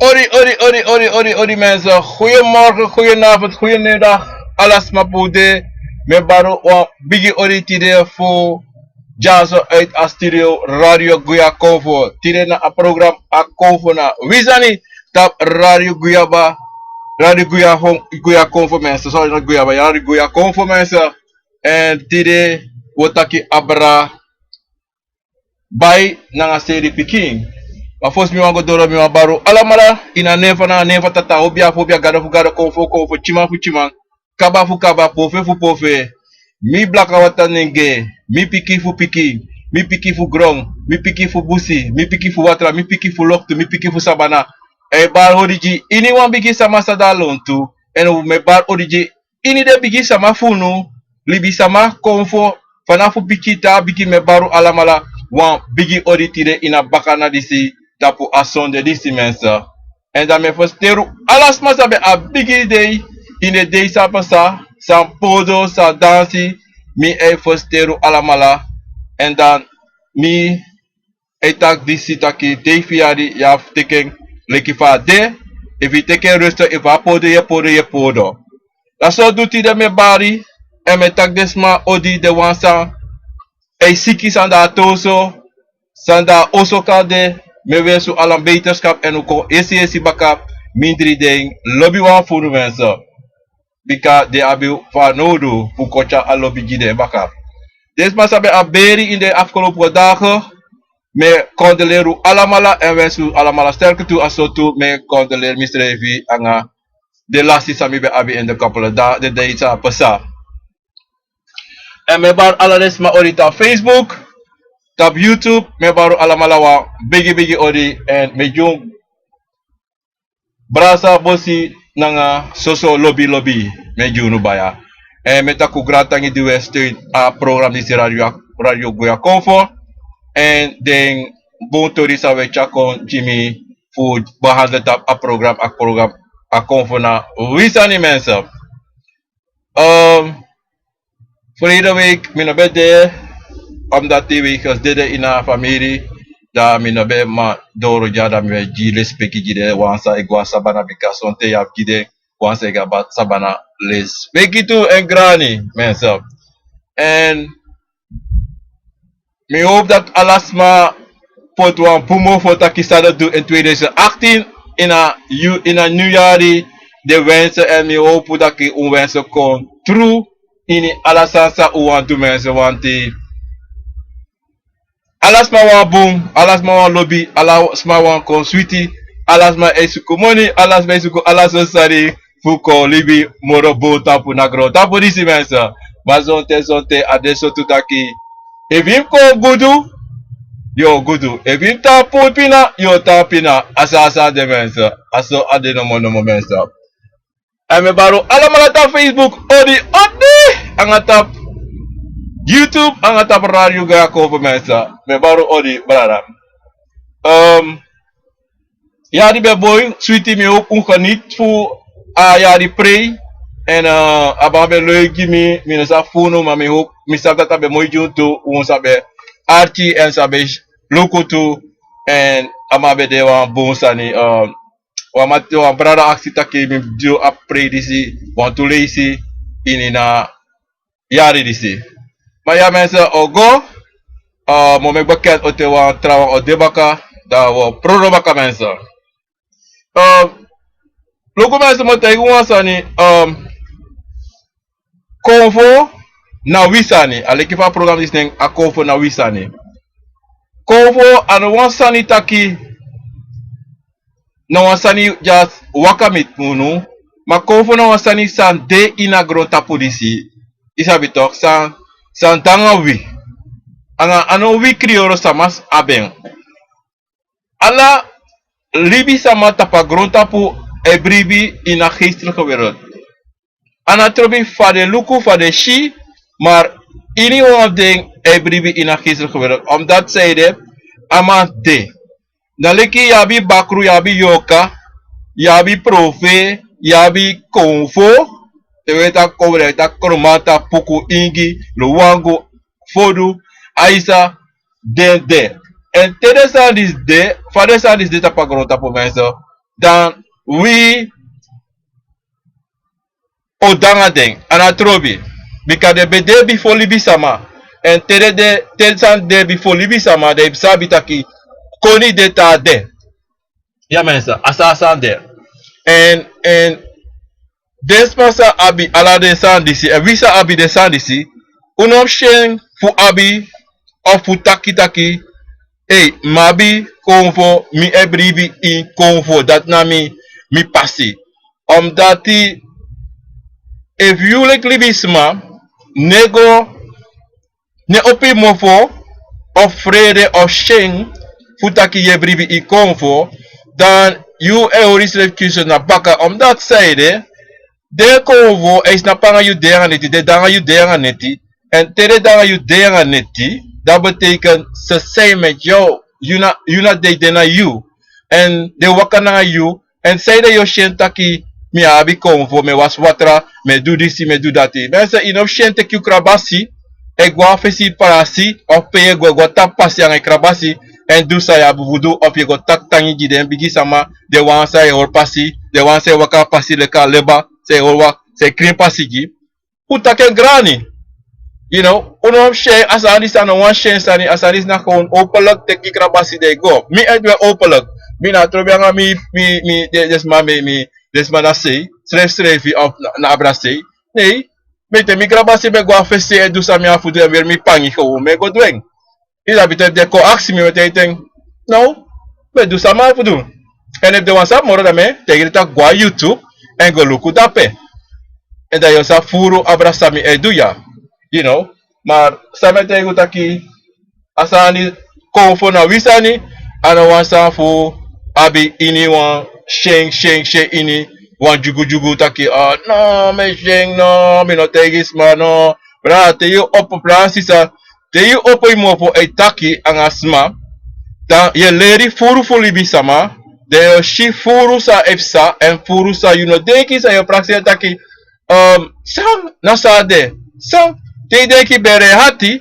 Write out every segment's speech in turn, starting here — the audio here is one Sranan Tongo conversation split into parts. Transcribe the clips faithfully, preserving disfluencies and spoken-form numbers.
Odi, odi, odi, odi, odi, odi, mensen. Goedemorgen, goedenavond, goedemiddag. Ala sma fu de. Mi e bari wan bigi odi tide fu dyaso uit a studio Radio Guya Konfo. Tide na a program Akonfo na wi sani tapu Radio Guyaba. Radio Guya Hon-, Guya Konfo, mensen. Sorry, not Guyaba, Radio Guya Konfo, mensen. En tide wi o taki abra bai nanga seri pikin. Ma fosi mi wani go doro, mi wani bari un alamala ini a nen fu a Nana, nen fu a Tata, obia fu obia, gado fu gado, konfo fu konfo, tyiman fu tyiman, kaba fu kaba, pofe fu pofe. Mi blaka watra nenge, mi pikin fu pikin, mi pikin fu gron, mi pikin fu busi, mi pikin fu watra, mi pikin fu loktu, mi pikin fu sabana. Mi e bari odi gi iniwan bigi sama san de na lontu. En mi e bari odi gi ini den bigi sama fu unu, libisama, konfo, fanafu pikin te na bigi. Mi e bari un alamala wan bigi odi tide ini a bakana disi, tapu a sonde disi, mensen. En dan mi e feliciteri un ala sma san ben abi bigi dei ini den dei san pasa, san podo, san dansi. Mi e feliciteri un alamala. En dan mi e taki disi taki, dei fu yu yari, yu abi fu teki en leki fa a de. Efu yu teki en rustig, efu a podo yu e podo, yu e podo. Dati so du tide. Mi e bari, en mi e taki den sma odi, den wan san e siki, san de na toso, san de na oso kande, mi e wensi un ala beterschap en un kon esi esi baka mindri den lobiwan fu unu, mensen. Bika den abi fanowdu fu kon tyari a lobi gi den baka. Den sma san ben abi beri ini den afgelopen dagen, mi e kondoleri un alamala en wensi un alamala sterkte. A so tu mi e kondoleri misrefi nanga den lasi san mi ben abi ini den couple da-, den dei san pasa. En mi e bari ala den sma odi tapu Facebook, tapu YouTube, mi e bari un alamala wan bigi bigi odi. En mi e gi un brasa bosi nanga soso lobi lobi, mi e gi unu baya. En mi e taki un grantangi di un e steun a program disi, Radio, Radio Guya Konfo. En den bun tori san un e tyari kon gi mi fu behandel tapu a program, a program Akonfo na wi sani, mensen. Ehm, verleden week mi no ben de, omdat twee weken dede in a famiri, dan mi no ben man doro dya, dan mi ben gi lespeki gi den wan san e go na sabana, bika sonten yu abi gi den wan san e go na sabana lespeki tu en grani, mensen. En mi hopu dati ala sma poti wan bun mofo taki san den du in tweeduizend achttien, in a yu-, in a nyun yari, den wensen, en mi hopu taki un wensen kon tru ini ala sani san un wani du, mensen, want ala sma wani bun, ala sma wani lobi, ala sma wani kon switi, ala sma e suku moni, ala sma e suku ala sortu sani fu kon libi moro bun tapu na grontapu disi, mensen. Ma sonten, sonten a de so tu taki, efu yu kon gudu, yu o gudu. Efu yu tan puru pina, yu o tan pina. A so a sani de, mensen. A so a de nomo nomo, mensen. En mi e bari un alamala tapu Facebook, odi odi, anga tapu YouTube, anga tapu Radio Guya Konfo, mensen. Mi e bari un odi, brada. Ehm, yari ben bun, switi, mi hopu un geniet fu a yari prei. En, eh, a ben ben leuk gi mi, mi no sabi fu unu, ma mi hopu, mi sabi dati a ben moi gi unu tu, un sabi arki en sabi luku tu. En a ben ben de wan bun sani, eh, wan mati, wan brada aksi taki mi mus du a prei disi wantu leisi ini a yari disi. Ma ya, mensen, o go, eh, mi o meki bekend o te wan trawan o de baka, dan wi o prodo baka, mensen. Eh, luku, mensen, mi o taigi un wan sani, eh, Konfo na wi sani. A leki fa a program disi nen, Akonfo na wi sani. Konfo a no wan sani taki na wan sani dya waka miti unu, ma Konfo na wan sani san de ini a grontapu disi. Yu sabi toch, san, san de nanga wi. Anga a no wi kriyoro sama abi en. Ala libisama tapu a grontapu e bribi ini a geestelijke wereld. A no trobi fa den luku, fa den si, maar iniwan fu den e bribi ini a geestelijke wereld. Omdat zij de, a man de. Na leki yu abi bakru, yu abi yorka, yu abi profeti, yu abi Konfo. Te wi e taki Konfo, dan yu e taki Kromata, Puku, Ingi, Luwangu, Fodu, Aisa, den de. En te den sani disi de, fa den sani disi de tapu a grontapu, mensen, dan wi o de nanga den, a no trobi. Bika den ben de bifo libisama. Èn te den de, te sani de bifo libisama, den e sabi taki koni de, taa de. Ya, mensen, a so a sani de. Èn, èn den sma san abi ala den sani disi, èn wi san abi den sani disi, un no mus syen fu abi, of fu taki taki, ei, mi abi konfo, mi e bribi ini konfo, dati na mi, mi pasi. Omdati efu yu leki libisma no e go, no e opo yu mofo, of frede of syen fu taki yu e bribi ini konfo, dan yu e hori yusrefi kisi na baka. Omdati sanede, den konfo e snapu nanga yu de nanga neti, den de nanga yu de nanga neti. Èn te den de nanga yu de nanga neti, dati betekent ze zijn met jou. Yu na, yu na den, den na yu. Èn den waka nanga yu. Èn sanede yu o syen taki mi abi konfo, mi e wasi watra, mi e du disi, mi e du dati. Mensen, yu no mus syen teki yu krabasi e go a fesi prasi, of pe yu e go, go tapu pasi nanga yu krabasi, èn du san yu abi fu du, of yu e go taki tangi gi den bigi sama, den wan san e hori pasi, den wan san e waka pasi leki a leba, san e hori waka, san e krin pasi gi. Un taki en grani. You know, un no mus syen a sani disi, a no wan syen sani, a sani disi na gewoon openlijk, teki krabasi dan e go. Mi e du en openlijk. Mi no e trobi nanga mi, mi, mi, den, den sma, mi, mi, den sma na sei, srefsrefi of na, na abra sei. Nee, mi e teki mi krabasi, mi e go a fesi e du san mi abi fu du, èn weri mi pangi gewoon, mi e go du en. Yu sabi taki den kon aksi mi, mi e taigi den: no, mi e du san mi abi fu du. Èn efu den wani sabi moro, dan mi e taigi den taki go a YouTube èn go luku dape. Èn dan yu o sabi furu abra san mi e du ya. You know, maar san mi e taigi un taki, a sani, konfo na wi sani, a no wan sani fu abi ini wan syen, syen, syen ini wan dyugudyugu taki, ah, no, mi e syen, no, mi no taigi sma, no. Brada, te yu opo, brada, sisa, te yu opo yu mofo e taki nanga sma, dan yu e leri furu fu libisama, dan yu o si furu san e psa, èn furu san yu no denki, san yu o prakseri taki, ehm, san, na san a de, san, te yu denki bere e hati,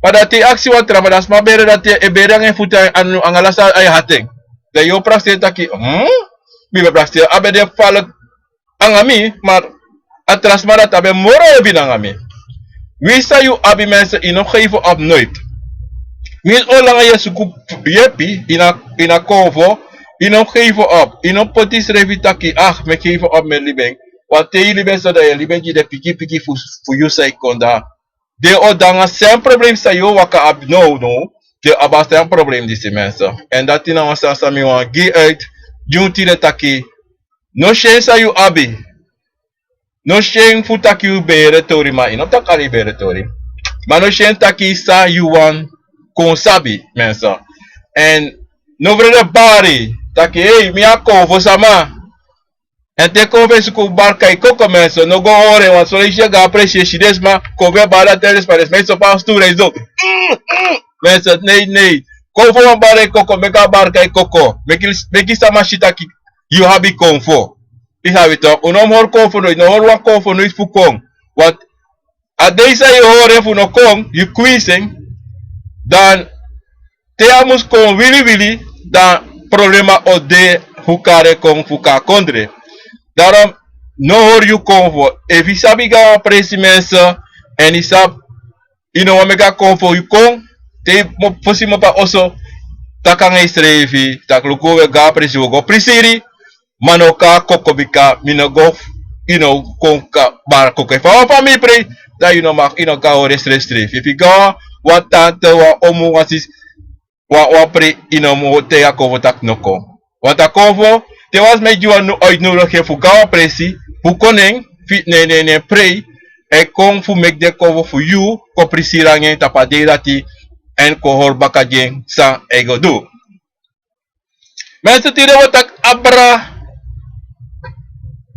ma dan te yu aksi wan tra, ma dan sma bere dati e bere nanga en futu anu, anga ala san e hati en. Dan yu o prakseri taki, hmm? Mi ben prakseri a ben de falek nanga mi, maar a tra sma dati a ben moro hebi nanga mi. Winsi san yu abi, mensen, yu no geven op nooit. Winsi o langa yu e suku yepi ini a, ini a konfo, yu no geven op. Yu no poti yusrefi taki, ah, mi e geven op, mi e libi en. Want te yu libi en so, dan yu e libi en gi den pikin pikin fu, fu yu san e kon dya. Den o de nanga sem probleem san yu o waka abi now, no? Den o abi a sem probleem disi, mensen. Èn dati na wan sani san mi wani gi uit gi un tide taki, no syen san yu abi. No syen fu taki yu bere tori, ma yu no taki ala yu bere tori. Ma no syen taki san yu wani kon sabi, mensen. Èn no frede bari taki, ei, mi a konfo sama. Èn te konfo e suku bari kon koko, mensen, no go hori en, want soleisi yu e go a presi, yu e si den sma, konfo e bari, a teri den sma, den sma e sopa a sturu e du. Mensen, nee, nee. Konfo wani bari kon koko, meki a bari kon koko. Meki, meki sama si taki yu abi konfo. Yu sabi toch, un no mus hori konfo noiti, no hori wan konfo noiti fu kon. Want a dei san yu hori en fu no kon, yu kwinsi en, dan te a mus kon wili wili, dan problema o de fu kari en kon fu kon a kondre. Daarom, no hori yu konfo. Efu yu sabi go a wan presi, mensen, èn yu sabi yu no wani meki a konfo yu kon, te yu mo-, fosi yu mu opo a oso, taki nanga yusrefi taki luku, wi e go a presi, wi o go prisiri, ma no kon a koko, bika mi no go, yu no kon kon bari koko. Efu a wan famiri prei, dan yu no mag, yu no kan hori en srefsrefi. Efu yu go a wan tante, wan omu, wan sisi, wan, wan prei, yu no mu taigi a konfo taki no kon. Want a konfo, te wan sma e gi wan no-, uitnodiging fu go a wan presi, fu kon na en, fi-, na en, na en, na en prei, e kon fu meki den konfo fu yu, kon prisiri nanga en tapu a dei dati, èn kon hori baka gi en san a e go du. Mensen, tide wi o taki abra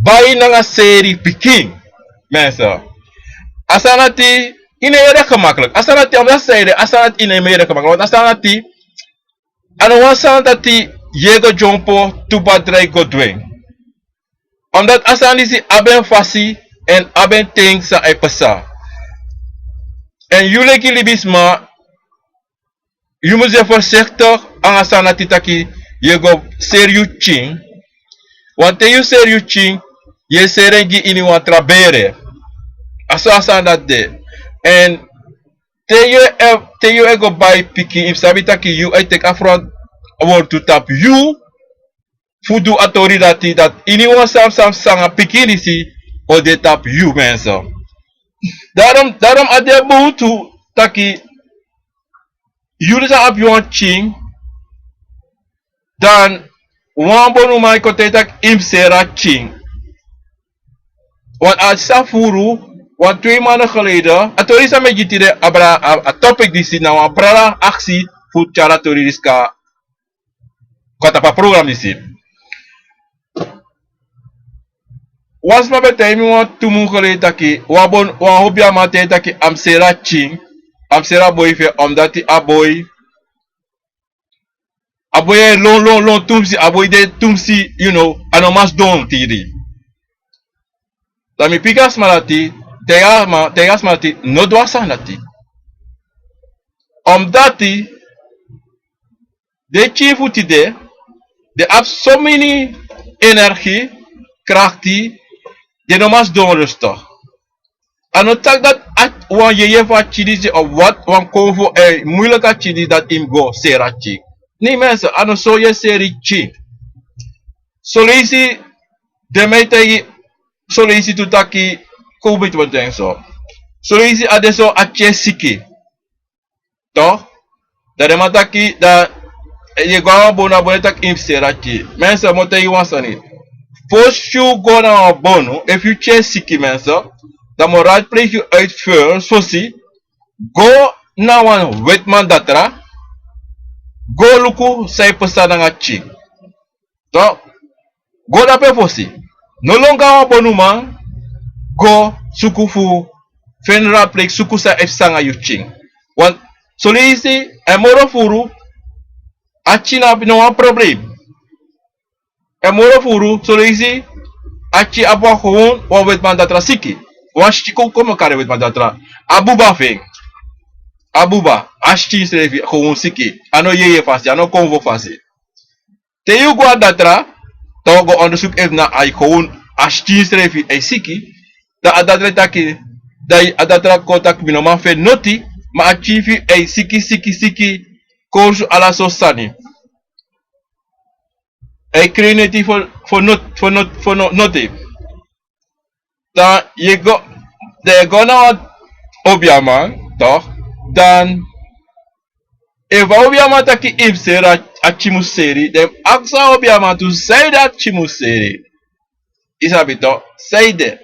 bai nanga seri pikin. Mensen, a sani dati, yu no e yere gemakkelijk. A sani dati, omdat sanede, a sani dati yu no e yere gemakkelijk. Want a sani dati, a no wan sani dati yu e go dyompo tu badrai go du en. Omdat a sani disi abi en fasi èn abi en ten san e pasa. Èn yu leki libisma, yu mus de voorzichtig nanga a sani dati, taki yu e go seri yu pikin. Want te yu seri yu pikin, yu e seri en gi ini wan tra bere. A so a sani dati de. Èn te yu e, te yu e go bai pikin, yu mus sabi taki yu e teki a front wortu tapu yu fu du a tori dati, dati ini wan sani sani sani a pikin disi o de tapu yu, mensen. Daarom, daarom a de bun tu taki yu disi abi wan pikin, dan wan bonuman e kon taigi taki yu mus seri a pikin. Wan artist a furu, wan twee maanden geleden, a tori san mi e gi tide, a bra-, a, a topic disi na wan brada aksi fu tyari a tori disi kon na tapu a program disi. Wan sma ben taigi mi wan tu mun geleden taki, wan bon, wan hopi a man taigi taki a mus seri a pikin, a mus seri a boi fu en, omdat a boi, a boi e lon, lon, lon tumsi, a boi de tumsi, you know, a no man sidon tide. Dan mi piki a sma dati, taigi a man, taigi a sma dati, no du a sani dati. Omdat den pikin fu tide, den abi so meni energie, krakti, den no man sidon rustig. A no taki dati a, wan jeje fu a pikin disi of wat, wan konfo, eh, moeilijk a pikin disi dati yu mus go seri a pikin. Nee mensen, a no so yu e seri pikin. Soleisi den man e taigi, soleisi tu taki, kon un miti wan ten so. Soleisi a de so a pikin e siki. Toch? Dan den man taki, dan yu e go na wan bonu, a bonu e taki yu mus seri a pikin. Mensen, mi o taigi yu wan sani. Fosi yu go na wan bonu, efu yu pikin e siki, mensen, dan mi o raadplegi yu uit first fosi, go na wan wetiman datra, go luku san e pasa nanga a pikin. Toch? Go dape fosi. No lon go na wan bonuman, go suku fu feni raadplegi, suku san e pasa nanga yu pikin. Want soleisi, a e moro furu, a pikin no abi no wan problem. A e moro furu, soleisi a pikin abi wan gewoon wan wetiman datra siki. Wan siki kon, kon mi o kari wetiman datra. A buba fu en. A buba, a pikin srefi gewoon siki. A no jeje fasi, a no konfo fasi. Te yu go na datra, dan go ondersuku efu na a gewoon a pikin srefi e siki. Dan a datra e taki, dan a datra kon taki mi no man feni noti, ma a pikin fu yu e siki, siki, siki, korsu ala sortu sani. A e krei neti fu, fu not-, fu not-, fu no-, noti. Dan yu e go, dan yu e go na wan obiaman, toch? Dan efu a obiaman taki yu mus seri, a pikin mus seri, dan yu mus aksi a obiaman tu sanede a pikin mus seri. Yu sabi toch, sanede.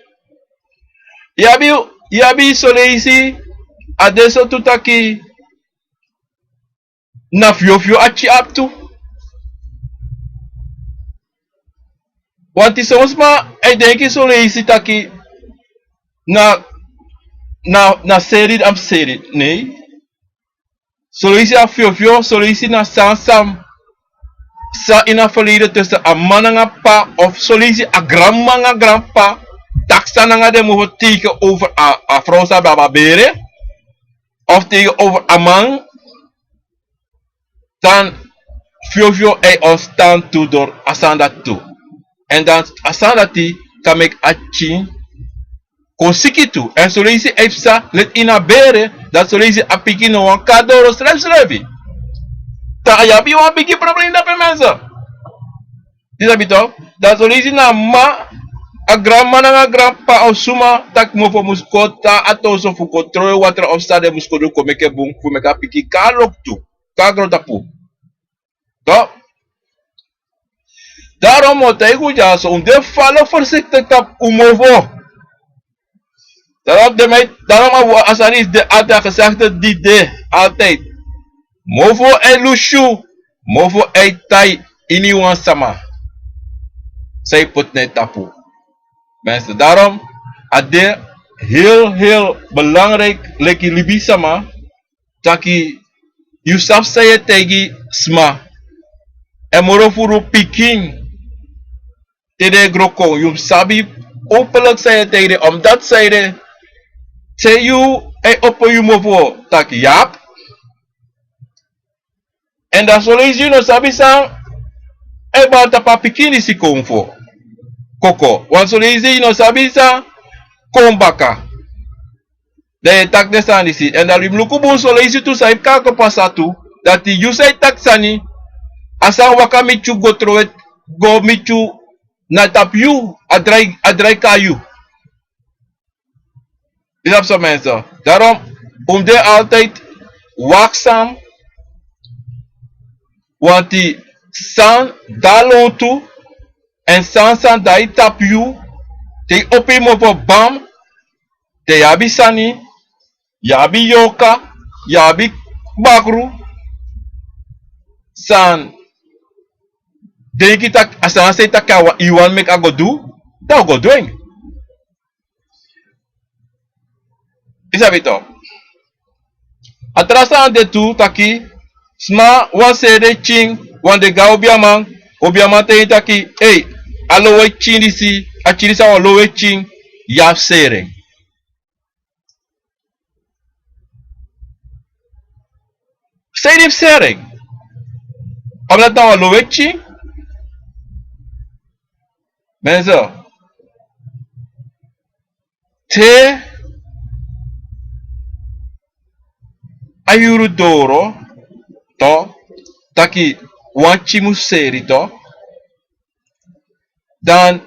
Yu abi, yu abi soleisi, a de so tu taki na fyofyo a pikin abi tu. Want son sma e denki soleisi taki na, na, na seri a mus seri. Nee. Soleisi a fyofyo, soleisi na san san san ini a verleden tussen a man nanga p'pa, of soleisi a granmama nanga granp'pa, taki san nanga den mofo teken over a, a vrouw san ben abi a bere, of teken over a man, dan fyofyo e ontstaan tu door a sani dati tu. En dan a sani dati kan meki a pikin kon siki tu. En soleisi a e psa leti ini a bere, dan soleisi a pikin no wani kon doro srefsrefi. Dan yu abi wan bigi problem dape, mensen. Yu sabi toch? Dan soleisi na a mama, a granmama nanga granp'pa of suma taki mofo mus kon tan a toso fu kon tron watra of san den mus kon du kon meki en bun fu meki a pikin kon na loktu, kon na grontapu. Toch? Daarom mi o taigi un dyaso, un de fala voorzichtig tapu un mofo. Daarom de mei, daarom a, a sani disi de altijd, a gezegde disi de altijd. Mofo e lusu, mofo e tai ini wan sama san yu poti na en tapu. Mensen, daarom a de heel, heel belangrijk, leki libisma, taki yu sabi san yu e taigi sma. Èn moro furu pikin, te den e gro kon, yu mus sabi openlijk san yu e taigi den, omdat san yu de, te yu e opo yu mofo taki yap. Èn dan soleisi yu no sabi san e bari tapu a pikin disi kon fu. koko. Wan son leisi yu no sabi san kon baka. Dan yu e taki den sani disi. Èn dan yu mus luku bun son leisi tu san yu kan kon pasa tu. Dati yu san e taki sani, a san waka miti yu go trowe, go miti yu na tapu yu, a drai, a drai kon na yu. Yu sabi son mensen. Daarom, un mus de altijd waakzaam. Want san de a lowtu, èn san san de a tapu yu, te yu opo yu mopo bam, te yu abi sani, yu abi yorka, yu abi bakru, san denki taki, a san san yu taki a wan, yu wani meki a go du, dan a go du en. Yu sabi tok. A tra sani de tu taki, sma wani seri den pikin, wan de go na obiaman, obiaman taigi en taki, ei, a lowe pikin disi, a pikin disi a wan lowe pikin, yu abi seri en. San yu de fu seri en? Omdat na wan lowe pikin. Mensen, te a yuru doro, toch, taki wan pikin mus seri, toch, dan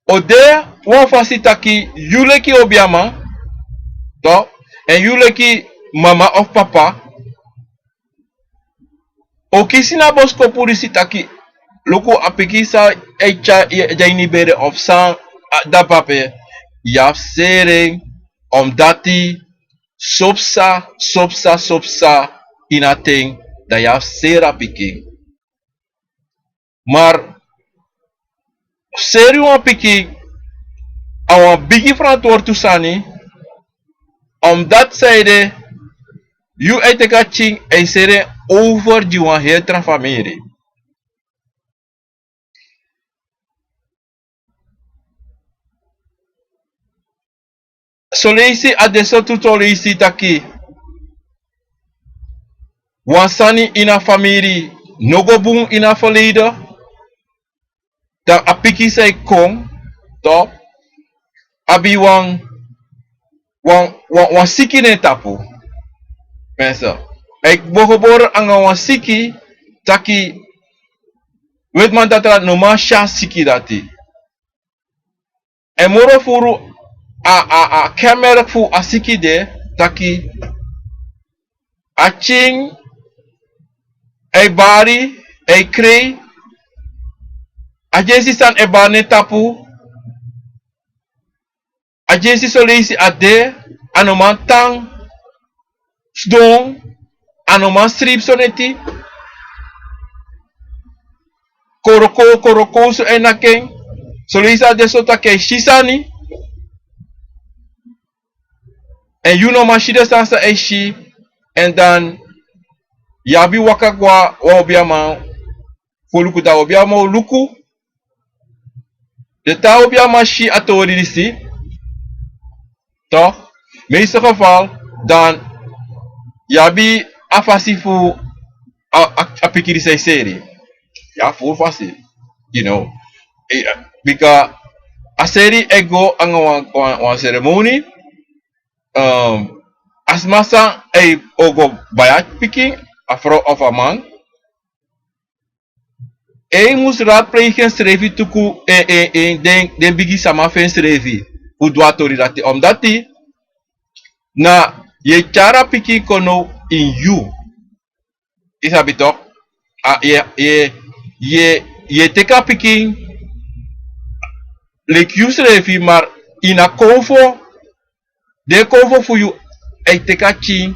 o de wan fasi taki yu leki obiaman, toch, èn yu leki mama of papa, o kisi na boskopu disi taki, luku a pikin san e tyari, e de a ini bere of san, a, dati ape, yu abi seri en, omdati so psa, so psa, so psa, ini a ten, dan yu abi seri a pikin. Maar seri wan pikin a wan bigi frantwortu sani, omdat san ede, yu e teki a pikin e seri en over gi wan heri tra famiri. Son leisi a de so tu, son leisi taki wan sani ini a famiri no go bun ini a verleden, dan a pikin san e kon, toch, abi wan, wan, wan, wan siki na en tapu. Mensen, a e gebore anga wan siki taki wetiman datra no man si a siki dati. Èn moro furu a, a, a kenmerk fu a siki de taki a pikin e bari, e krei, a dyesi san e bari na en tapu, a dyesi son leisi a de, a no man tan sidon, a no man sribi soneti. Korokow, korokow so e naki en. Son leisi a de so taki a e si sani. Èn yu no man si den sani san a e si. Èn dan yu abi waka go na wan obiaman fu luku, dan obiaman o luku. Den taa obiaman si a tori disi, toch, meeste geval, dan yu abi a fasi fu a, a, a pikin disi e seri. Yu abi furu fasi, you know. Eh, bika a seri e go anga wan, wan, wan seremoni. Ehm, a sma san e o go bai a pikin, a frow of a man, en mus raadplegen ensrefi tuku, en, en, en, den, den bigi sama fu ensrefi fu du a tori dati. Omdati na yu e tyari a pikin kon now ini yu. Yu sabi toch, a, yu e, yu e, yu e, yu e teki a pikin leki yusrefi, maar ini a konfo, den konfo fu yu e teki a pikin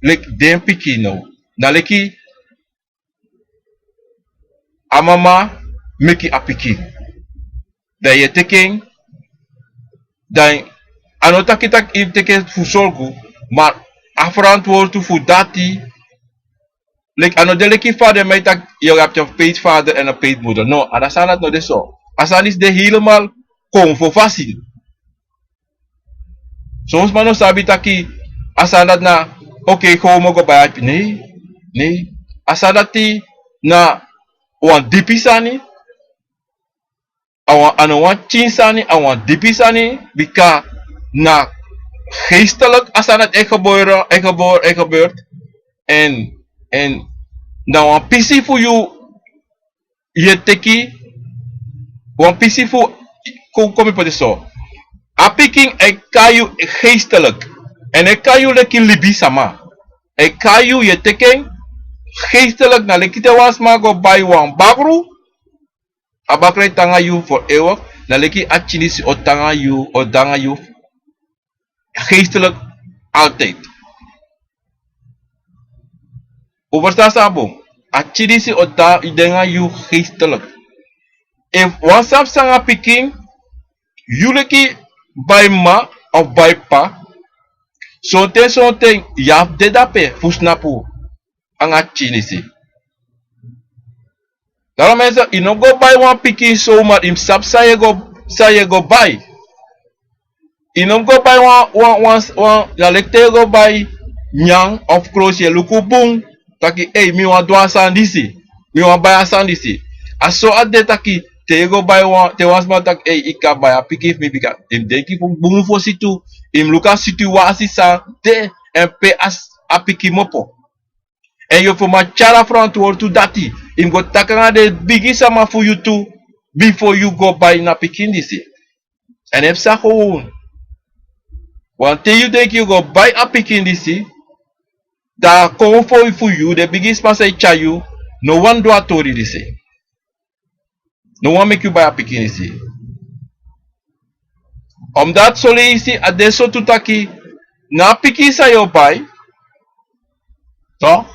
leki den pikin now. Na leki a mama meki a pikin. Dan yu e teki en, dan a no taki taki yu teki en fu sorgu, maar a frantwortu fu dati, leki a no de leki fa den man e taki, yu abi toch peetvader en een peetmoeder. No, a dati sani dati no de so. A sani disi de helemaal konfo fasi. Son sma no sabi taki a sani dati na, oké, kon mi o go bai a pikin. Nee, nee. A sani dati na wan dipi sani. A wan, a no wan pikin sani, a wan dipi sani, bika na geestelijk a sani dati e gebeuren, e gebeuren, e gebeurt. En, en na wan pisi fu yu, yu e teki, wan pisi fu, kon, kon mi poti so. A pikin e kai yu geestelijk. En e kai yu leki libisama. E kai yu, yu e teki en geestelijk, na leki te wan sma go bai wan bakru, a bakru e tan nanga yu for eeuwig, na leki a pikin disi o tan nanga yu, o de nanga yu geestelijk altijd. Un ferstan san a bun? A pikin disi o de nanga yu geestelijk. Efu wan sani psa nanga a pikin, yu leki bai mama of bai papa, sonten, sonten yu abi de dape fu snapu anga a pikin disi. Daarom mensen, yu no go bai wan pikin zomaar, yu mus sabi san yu e go, san yu e go bai. Yu no mus go bai wan, wan, wan, wan, na leki te yu go bai nyan of krosi, yu e luku bun. Taki, ei, mi wani du a sani disi. Mi wani bai a sani disi. A so a de taki, te yu go bai wan, te wan sma taki, ei, yu kan bai a pikin fu mi, bika yu mus denki fu bun fosi tu, yu mus luku a situwasi san de, èn pe a s-, a pikin kmopo. Èn yu fu man tyari a ferantwortu dati, yu mus go taki nanga den bigi sama fu yu tu, bifo yu go bai na pikin disi. Èn a psa gewoon. Wanten yu denki yu go bai a pikin disi, dan a kon fu yu, den bigi sma san e tyari yu, no wani du a tori disi. No wani meki yu bai a pikin disi. Omdat son leisi a de so tu taki, na a pikin san yu o bai, toch?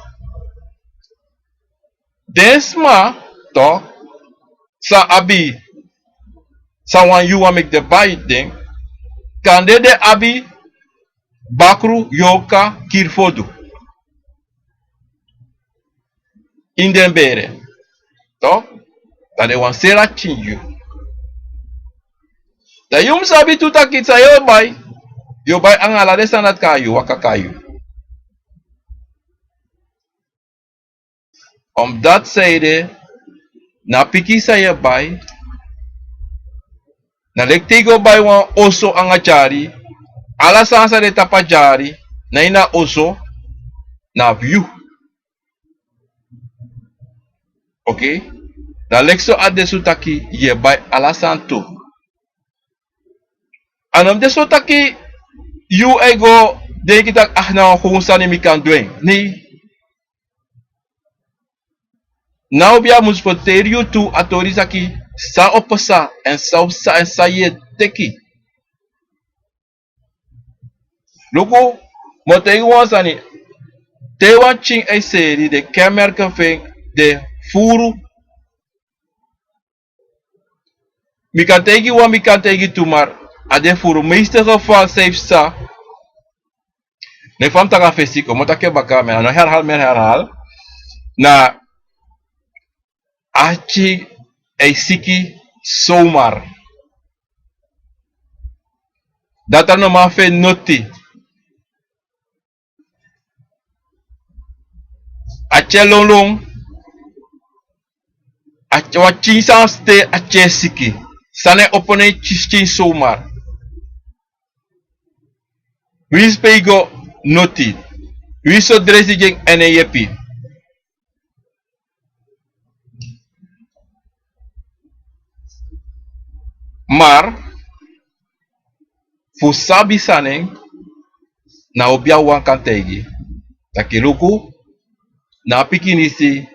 Den sma, toch, san abi, san wani yu wani meki den bai den, kande den abi bakru, yorka, kiri fu du ini den bere. Toch? Dan den wani seri a pikin gi yu. Dan yu mus sabi tu taki san yu o bai, yu o bai anga ala den sani dati kon na yu, waka kon na yu. Omdat san ede, na a pikin san yu e bai, na leki te yu go bai wan oso anga dyari, ala sani san de tapu a dyari, na ini a oso, na fu yu. Oké? Dan leki so a de so taki yu e bai ala sani tu. A no mus de so taki yu e go denki taki, ah, na wan gewoon sani, mi kan du en. Nee. Na obia mus ferteri yu tu a tori taki san o pasa, èn san o pasa, èn san yu e teki. Luku, mi o taigi wan sani. Te wan pikin e seri, den kenmerken fu en de furu. Mi kan taigi wan, mi kan taigi tu, maar a de furu. Meeste geval san yu psa, ne fa mi taki a fesi, kon mi o taki en baka, mi no herhaal, mi herhaal. Na a pikin e siki zomaar. Dati a no man feni noti. A pikin lonlon. A pikin, wan pikin san e siki. San e opo na en pikin zomaar. Winsi pe yu go noti. Winsi so dresi gi en, a no e yepi. Maar fu sabi san na en, na obia wan kan taigi. Taki luku, na a pikin disi,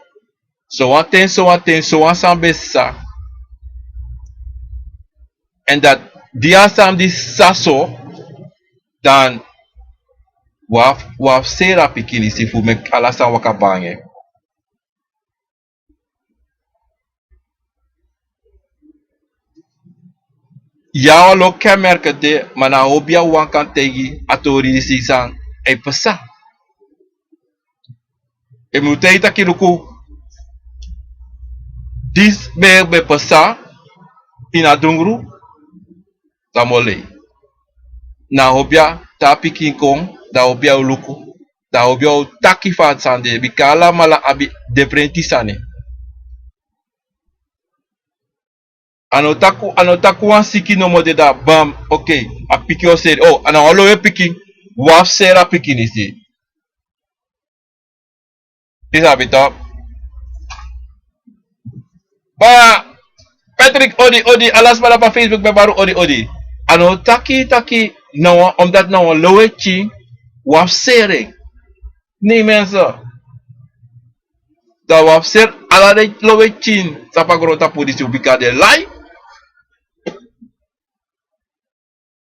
sowan ten, sowan ten, sowan sani ben psa. Èn dati, di a sani disi psa so, dan wi abi, wi abi seri a pikin disi fu meki ala sani waka banga. Ya, wan lo kenmerken de, ma na obia wan kan taigi a tori disi san e psa. Èn mi o taigi taki luku, disi ben, ben psa ini a dungru, dan mi o lei. Na obia te a pikin kon, dan obia o luku, dan obia o taki fa a sani de, bika alamala abi diferenti sani. A no taki, a no taki wan siki nomo de, dan bam, okay, a pikin o seri. O, a na wan lowe pikin. Wi abi seri a pikin disi. Yu sabi tok. Baya, Patrick, odi, odi, ala sma dati na Facebook, ben bari odi, odi. A no taki, taki, na wan, omdat na wan lowe pikin, wi abi seri. Nee, mensen. Dan wi abi seri ala den lowe pikin san psa na grontapu disi, bika den lai.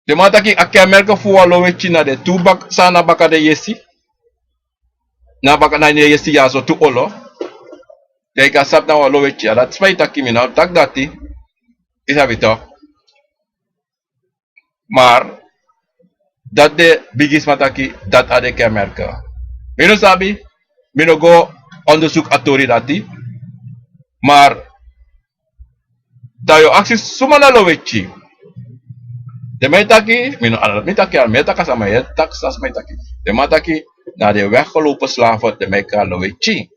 Den man taki a kenmerk fu wan lowe pikin na den tu baka, san na baka den yesi. Na baka, na ini den yesi dyaso tu olo. Dan yu kan sabi na wan lowe pikin. A dati sma e taki, mi no taki dati. Yu sabi tok. Maar dati den bigisma taki, dati a de kenmerk. Mi no sabi, mi no go onderzoek a tori dati. Maar dan yu o aksi suma na lowe pikin. Den man e taki, mi no, a no mi taki, a no mi e taki, a sma e taki, san sma e taki. Den man taki, na den weggelopen slaven, den man e kari lowe pikin.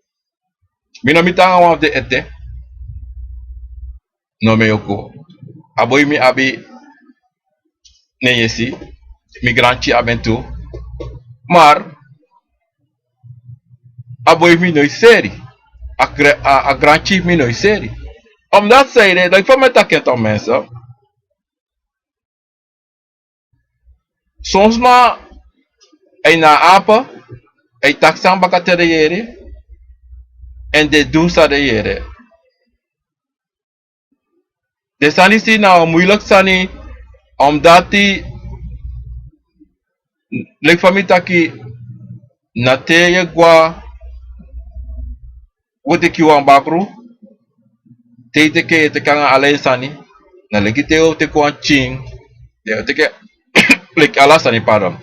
Mi no miti nanga wan fu den ete. No, mi e go. A boi mi abi, ne yesi, mi granpikin abi en tu. Maar a boi fu mi no e seri. A gre-, a, a granpikin fu mi no e seri. Omdat san ede, dan fa mi e taki en tok, mensen. Son sma, a e na ape, a e taki san baka te den yere, èn den du san den yere. Den sani disi na wan muiliki sani, omdat leki fa mi taki, na te yu e gwe, wi o teki wan bakru, te yu teki, yu e teki nanga ala yu sani, na leki te yu o teki wan pikin, yu o teki, leki ala sani, pardon.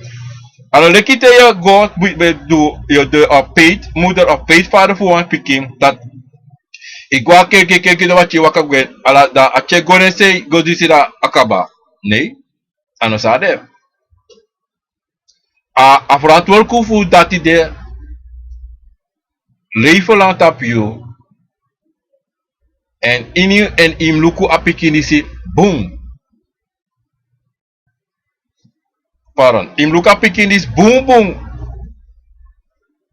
A no leki te yu e go, ben du, yu o du a peet, moeder of peet vader fu wan pikin, dati yu gwe a kerki, kerki dati yu waka gwe, ala, dan a pikin e go na en sei, go disi, dan a kaba. Nee, a no so a de. A, a verantwoordelijk fu dati de, leven lang tapu yu. Èn ini, èn yu mus luku a pikin disi bun. Pardon, yu mus luku a pikin disi bun bun.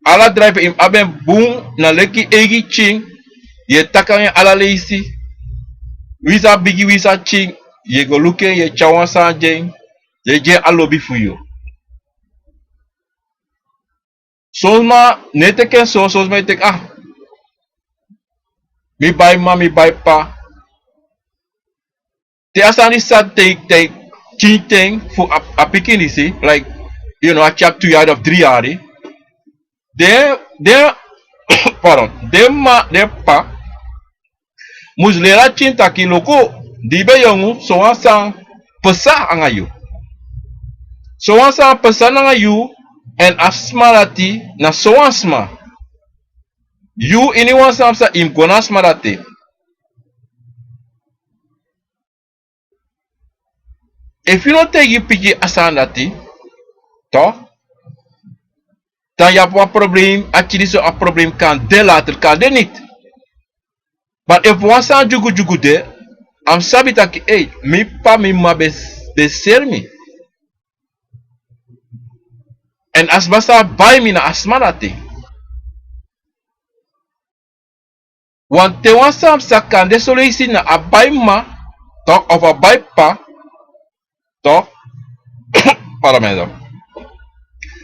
Ala dreifi yu mus abi en bun, na leki eigi pikin, yu e taki nanga en ala leisi. Winsi a bigi, winsi a pikin, yu e go luku en, yu e tyari wan sani gi en, yu e gi en a lobi fu yu. Son sma no e teki en so, son sma e teki, ah, mi bai mma, mi bai ppa. Te a sani sa teki, teki, teki ten fu a, a pikin disi, like, you know, a tyari tu yari of dri yari. Den, den, pardon, den mma, den ppa mus leri a pikin taki, luku, di yu ben yongu, sowan sani pasa nanga yu. Sowan sani pasa nanga yu, èn a sma dati na sowan sma. Yu, ini wan sani pasa, yu mus go na a sma dati. Efu yu no taigi yu pikin a sani dati, toch, dan yu abi wan probleem, a pikin disi, a probleem kan de later, kan de niet. Maar efu wan sani dyugudyugu de, a mus sabi taki, ei, mi ppa, mi mma ben, ben seri mi. Èn a sma sa bai mi na a sma dati. Want te wan sani pasa, kan de son leisi na a bai mma, toch, of a bai ppa, toch? Pardon, mensen.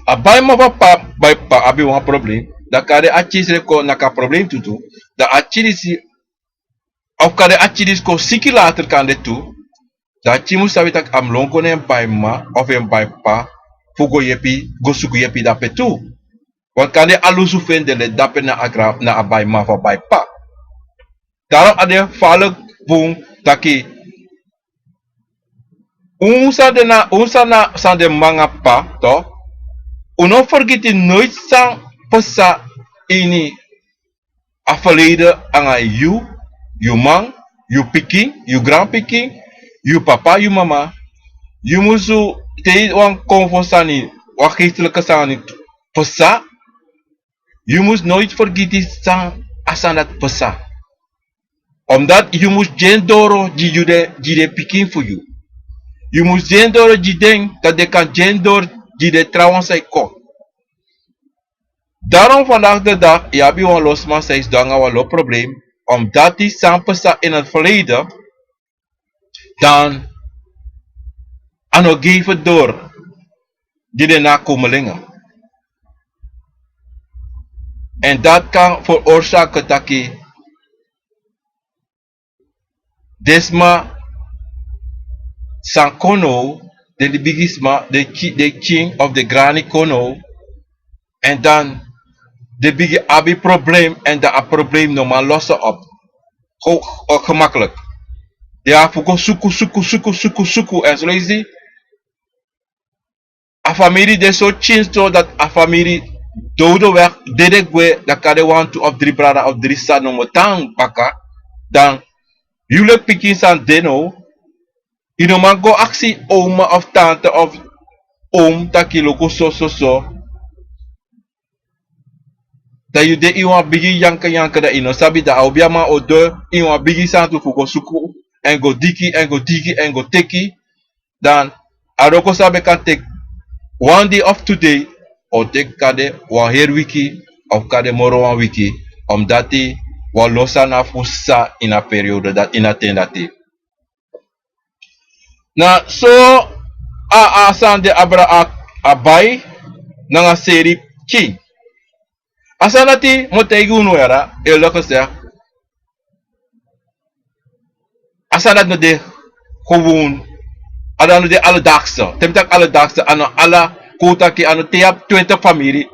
A bai mma of a ppa, bai ppa abi wan probleem. Dan kan de a pikin srefi kon naki a probleem tu tu. Dan a pikin disi, of kan de a pikin disi kon siki later, kan de tu. Dan a pikin mus sabi taki a mus lon go na en bai mma of en bai ppa fu go yepi, go suku yepi dape tu. Want kan de a lusu fu en de leti dape na a gra-, na a bai mma of a bai ppa. Daarom a de gevaarlijk bun taki, un san de na, un san na, san de mma nanga ppa, toch, un no fergiti noiti san pasa ini a verleden nanga yu, yu man, yu pikin, yu granpikin, yu papa, yu mama. Yu musu, te wan konfo sani, wan geestelijke sani pasa, yu mus noiti fergiti san, a sani dati pasa. Omdat yu mus gi en doro gi yu den, gi den pikin fu yu. Yu mus gi en doro gi den, dan den kan gi en doro gi den trawan san e kon. Daarom vandaag de dag, yu abi wan lo sma san e sidon nanga wan lo probleem, omdat san pasa in het verleden, dan a no geven door gi den nakomelingen. En dat kan veroorzaken taki den sma san kon now, den bigisma, den ki-, den king of den grani kon now, en dan den bigin abi probleem, en dan a probleem no man lossen op. Ge-, eh, gemakkelijk. Den abi fu go suku, suku, suku, suku, suku, en zo leisi. A famiri de so tyin so dat a famiri dowdoweg dede gwe, dan kan de wantu of dri brada of dri sisa no mu tan baka. Dan yu leki pikin san de now, yu no man go aksi oma of tante of oom taki luku so, so, so. Dan yu de ini wan bigi yanke, yanke, dan yu no sabi, dan a obiaman o de ini wan bigi santu fu go suku, en go diki, en go diki, en go teki. Dan a wroko san ben kan teki wan dei of tu dei, o teki kande wan heri wiki of kande moro wan wiki, omdati wan lo sani abi fu sisa ini a periode dati, ini a ten dati. Na so a, a sani de abra a, a bai nanga seri pikin. A sani dati mi o taigi unu yara, eerlijk gezegd. A sani dati no de gewoon, a dati no de alledaagse. Te mi taki alledaagse, a no ala, kon taki a no te yu abi twintig famiri.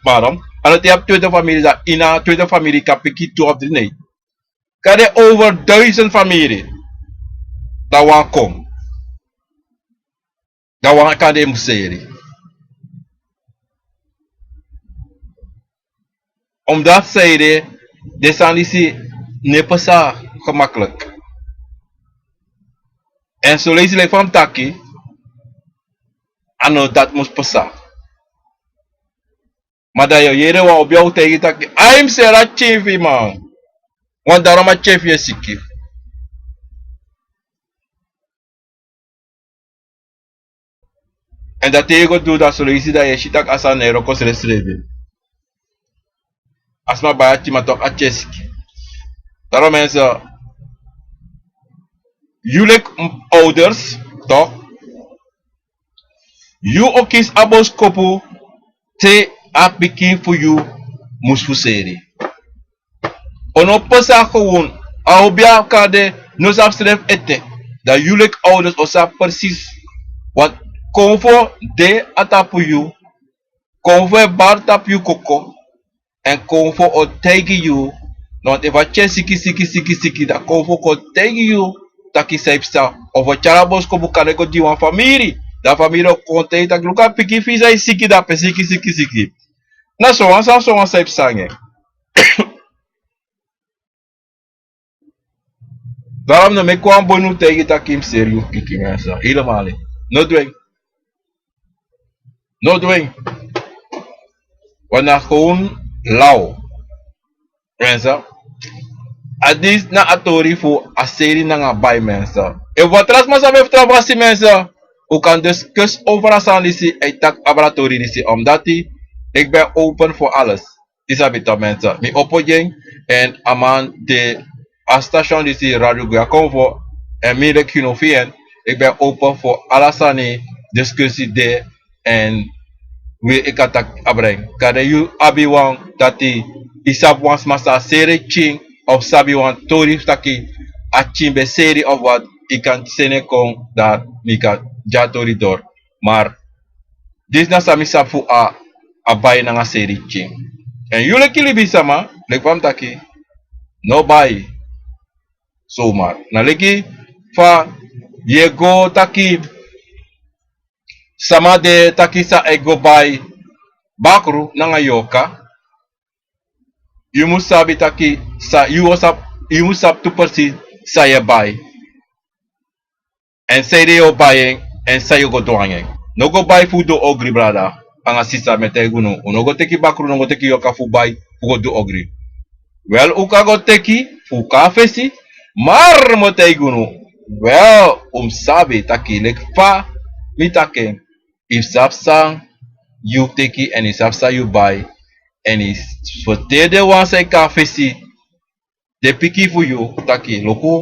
Pardon. A no te yu abi twintig famiri, dan ini a twintig famiri kan piki tu of dri, nee. Kan de over duizend famiri. Dan wan kon. Dan wan kan de mus seri. Omdat san ede, den sani disi no e pasa gemakkelijk. En son leisi leki fa mi taki, a no dati mus pasa. Ma dan yu o yere wan obiaman o taigi taki, ai, mi seri a pikin fu yu, man. Want daarom a pikin fu yu e siki. En dan te yu go du, dan son leisi dan yu e si taki a sani no e wroko srefsrefi. A sma bai a pikin, ma toch a pikin e siki. Daarom mensen, yu leki ouders, toch? Yu o kisi a boskopu te a pikin fu yu mus fu seri. Un no pasa gewoon. A obiaman kan de no sabi srefi ete. Dan yu leki ouders o sabi precies. Want konfo de a tapu yu. Konfo e bari tapu yu koko. En konfo o taigi yu. Want efu a pikin e siki, siki, siki, siki, dan konfo kon taigi yu taki san e psa. Of a tyari a boskopu kande go gi wan famiri. Dan famiri o kon taigi taki luku a pikin fu yu san e siki, dan pe siki, siki, siki. Na sowan sani, sowan sani e psa nanga en. Daarom no meki wan boi no taigi taki mi seri yu pikin, mensen. Helemaal niet. No du en. No du en. Want na gewoon law. Mensen. A disi na a tori fu a seri nanga bai, mensen. Efu wan tra sma sabi fu tra fasi, mensen, un kan discuss over a sani disi, e taki abra tori disi, omdati ik ben open voor alles. Yu sabi toch, mensen. Mi opo gi en, en a man de a station disi, Radio Guya Konfo, en mi leki yu no fi en, ik ben open voor ala sani, discussie de, en wi e kan taki abra en. Kande yu abi wan dati, yu sabi wan sma san seri pikin, of sabi wan tori taki a pikin ben seri of wat, yu kan seni en kon, dan mi kan gi a tori door. Maar disi na san mi sabi fu a, a bai nanga seri pikin. En yu leki libisma, leki fa mi taki, no bai zomaar. Na leki fa yu e go taki, sama de taki san e go bai bakru nanga yorka. Yu mus sabi taki san, yu o sabi, yu mus sabi tu precies san yu e bai. En sanede yu o bai en, en san yu o go du nanga en. No go bai fu du ogri, brada nanga sisa, mi e taigi unu. Un no go teki bakru, no go teki yorka fu bai fu go du ogri. Wel, un kan go teki, fu kon na fesi. Mar mi o taigi unu, wel, un mus sabi taki leki fa mi taki en, yu sabi san yu teki èn yu sabi san yu bai, èn yu ferteri den wan san e kon na fesi, den pikin fu yu, taki luku,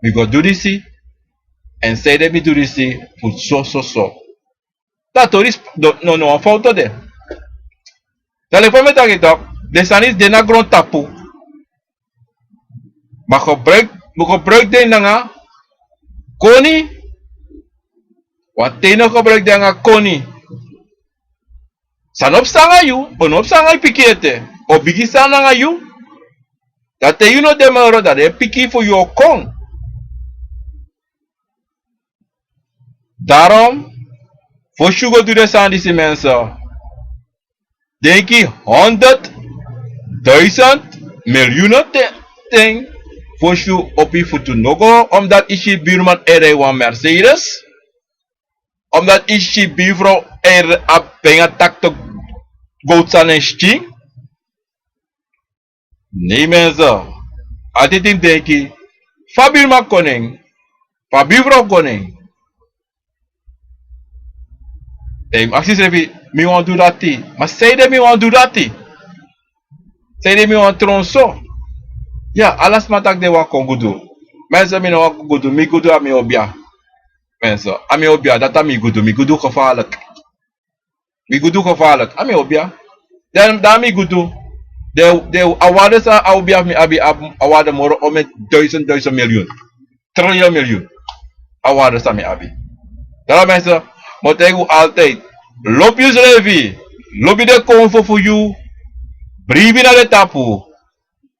mi go du disi, èn sanede mi du disi fu so so so. Dan a tori no no wan fowtu de. Dan leki fa mi e taki tok, den sani de na grontapu. Ma gebruik, mi gebruik den nanga koni. Wan ten no gebruik den nanga koni. San no psa nanga yu, o no psa nanga yu pikin ete. O bigi san nanga yu. Dan te yu no de moro, dan den pikin fu yu o kon. Daarom, fosi yu go du den sani disi, mensen, denki honderd, duizend, miljoenen te- ten fosi yu opo yu futu. No go omdat yu si buurman e rij wan Mercedes, omdat yu si buurvrouw e r- a ben a takto goudsan en skin. Nee mensen, altijd denki fa buurman kon nen, fa buurvrouw kon nen. Dan yu mus aksi yusrefi, mi wani du dati, ma sanede mi wani du dati? Sanede mi wani tron so? Ya, ala sma taki den wani kon gudu. Mensen, mi no wani kon gudu, mi gudu a mi obia. Mensen, a mi obia, dati a mi gudu, mi gudu gevaarlijk. Mi gudu gevaarlijk, a mi obia. Dan, dan mi gudu, den, den, a waarde san a obia fu mi abi, a waarde moro ome duizend, duizend miljoen. Triljoen miljoen. A waarde san mi abi. Daarom mensen, mi o taigi un altijd, lobi yusrefi, lobi den konfo fu yu, bribi na den tapu,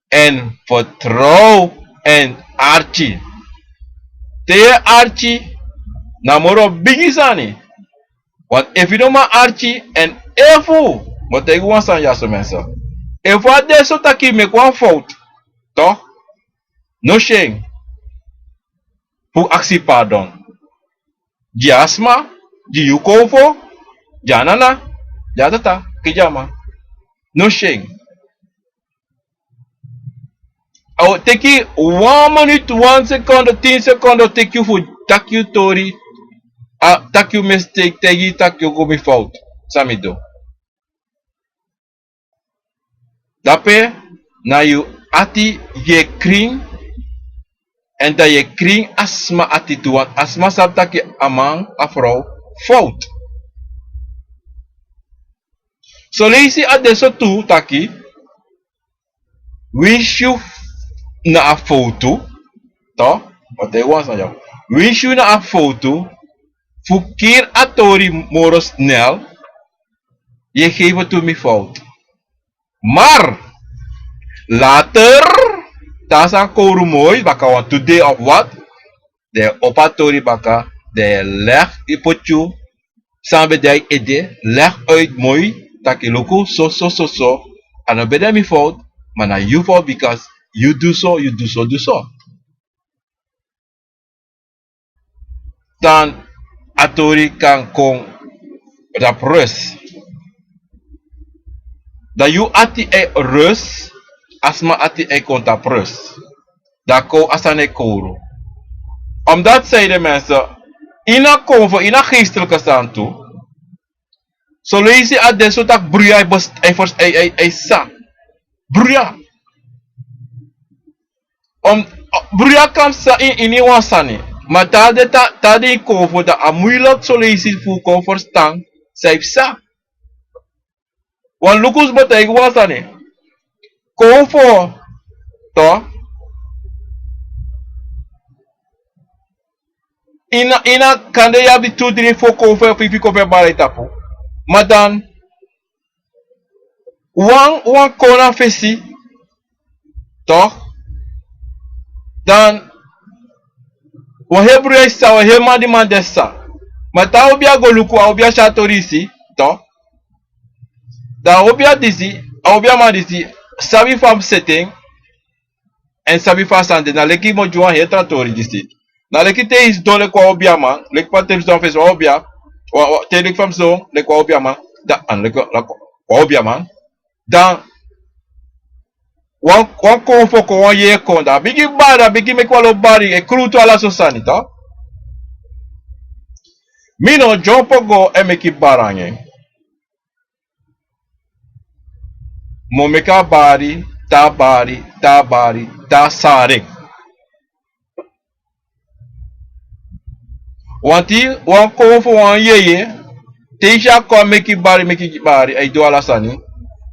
èn fertrow èn arki. Te yu e arki, na moro bigi sani. Want efu yu no man arki, èn efu, mi o taigi un wan sani dyaso, mensen. Efu a de so taki yu meki wan fowtu, toch, no syen fu aksi pardon. Gi a sma, gi yu konfo, gi a nana, gi a tata, gi a man. No syen. A o teki wan minuut, wan seconde, tin seconde, o teki yu fu taki yu tori, a taki yu mistake, taigi yu taki yu go mi fowtu san mi du. Dape na yu ati yu e krin, èn dan yu e krin a sma ati tu, want a sma sabi taki a man, a frow fowtu. Soleisi a de so tu taki, winsi yu na a fowtu, toch, want a e wan sani ya, winsi yu na a fowtu, fu kiri a tori moro snel, yu e gefi tu mi fowtu. Maar later, te a sani kowru moi, baka wantu dei of wat, dan yu e opo a tori baka, dan yu e legi, yu poti yu san ben de na yu ede, legi uit moi, taki luku, so, so, so, so, a no ben de mi fowtu, ma na yu fowtu, because yu du so, yu du so, du so. Dan a tori kan kon tapu rust. Dan yu ati e rust, a sma ati e kon tapu rust. Dan kon a sani e kowru. Omdat, zei de mensen, ini a konfo, ini a geestelijke sani tu, soleisi a de so taki bruya e bes- e fers- e- e- e sa. Bruya. Om, bruya kan psa in, ini wan sani. Ma te a de ta, te a de ini konfo, dan a moeilijk soleisi fu kon ferstan san e psa. Wan luku, mi o taigi wan sani. Konfo, toch? Ini a, ini a kande yu abi tu, dri, fo konfo, fifi konfo e bari tapu. Ma dan, wan, wan kon na fesi, toch? Dan, wan heri bruya e psa, wan heri mandiman de psa. Ma te a obia go luku, a obia si a tori disi, toch? Dan a obia disi, a obiaman disi, sabi fa a mus seti en, èn sabi fa a sani de, na leki mi o gi wan heri tra tori disi. Na leki te yu sidon leki wan obiaman, leki fa te yu sidon fesi wan obia, wan, wan, te leki fa mi sidon leki wan obiaman, dan, a no leki wan, leki wan obiaman, dan, wan, wan konfo kon, wan yeye kon, dan a bigin bari, a bigin meki wan lo bari, e krutu ala so sani, toch. Mi no dyompo go e meki bari nanga en. Mi o meki a bari, te a bari, te a bari, te a sari en. Wanti wan konfo, wan yeye, te i si a kon a meki bari, meki bari, ai du ala sani,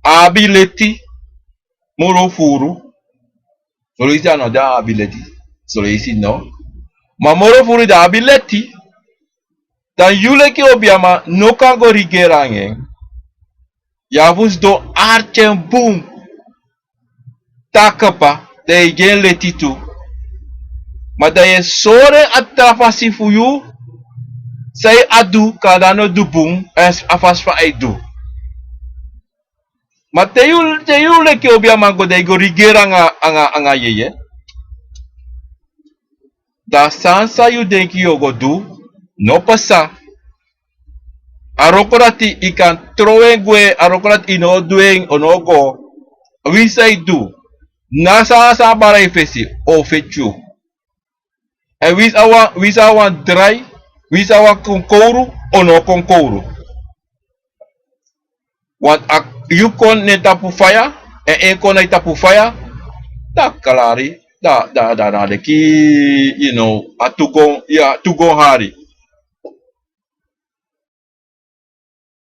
a abi leti, moro furu. Son leisi a no de, a abi leti. Son leisi no. Ma moro furu, dan a abi leti. Dan yu leki obiaman no kan go rigeri nanga en. Yu abi fu sidon arki en bun. Te a kaba, dan yu e gi en leti tu. Ma dan yu e sori en a tra fasi fu yu, san yu abi du, kande a no du bun, a fasi fa ai du. Ma te yu, te yu leki obiaman go, dan yu go rigeri nanga, nanga, nanga yeye. Dan a sani san yu denki yu o go du, no pasa. A wroko dati yu kan tron en gwe, a wroko dati yu no o du en, o no o go. Winsi san yu du, na san, san a bari na yu fesi, o feti yu. Èn winsi a wani, winsi a wani drai, winsi a wani kon kowru, o no o kon kowru. Want a, yu kon na en tapu faya, èn en kon na yu tapu faya, dan a klari, dan, dan, dan, dan a leki, you know, a tu gon, ya, tu gon hari.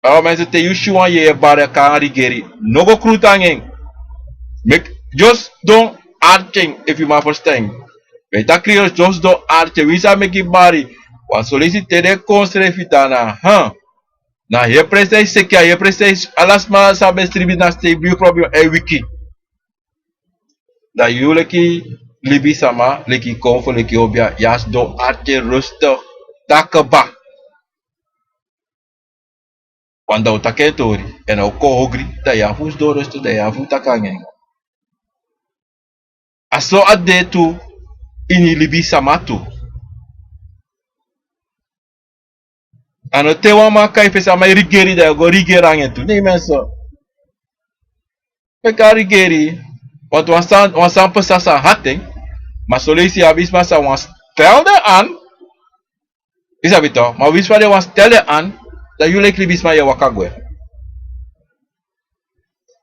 Daarom mensen, te yu si wan yeye bari, a kan rigeri, no go krutu nanga en. Meki, just sidon arki en, efu yu man ferstan. Wi e taki Creole, just sidon arki en, winsi a meki bari. Want son leisi te den kon srefi dan na, ha. Na a heri presi den e seki, a heri presi den e, ala sma san ben sribi na sei, bigi problem e wiki. Dan yu leki libisama, leki konfo, leki obia, yu e sidon arki en rustig, te a kaba. Want dan a o taki en tori, èn a o kon ogri, dan yu abi fu sidon rustig, dan yu abi fu taki nanga en. A so a de tu ini libisama tu. A no te wan man kai fesi, a man e rigeri, dan yu o go rigeri nanga en tu. Nee mensen. Meki a rigeri, want wan sani, wan sani pasa san hati en. Ma son leisi yu abi sma san wan stel den aan. Yu sabi toch, ma winsi fa den wan stel den aan, dan yu leki libisma yu e waka gwe.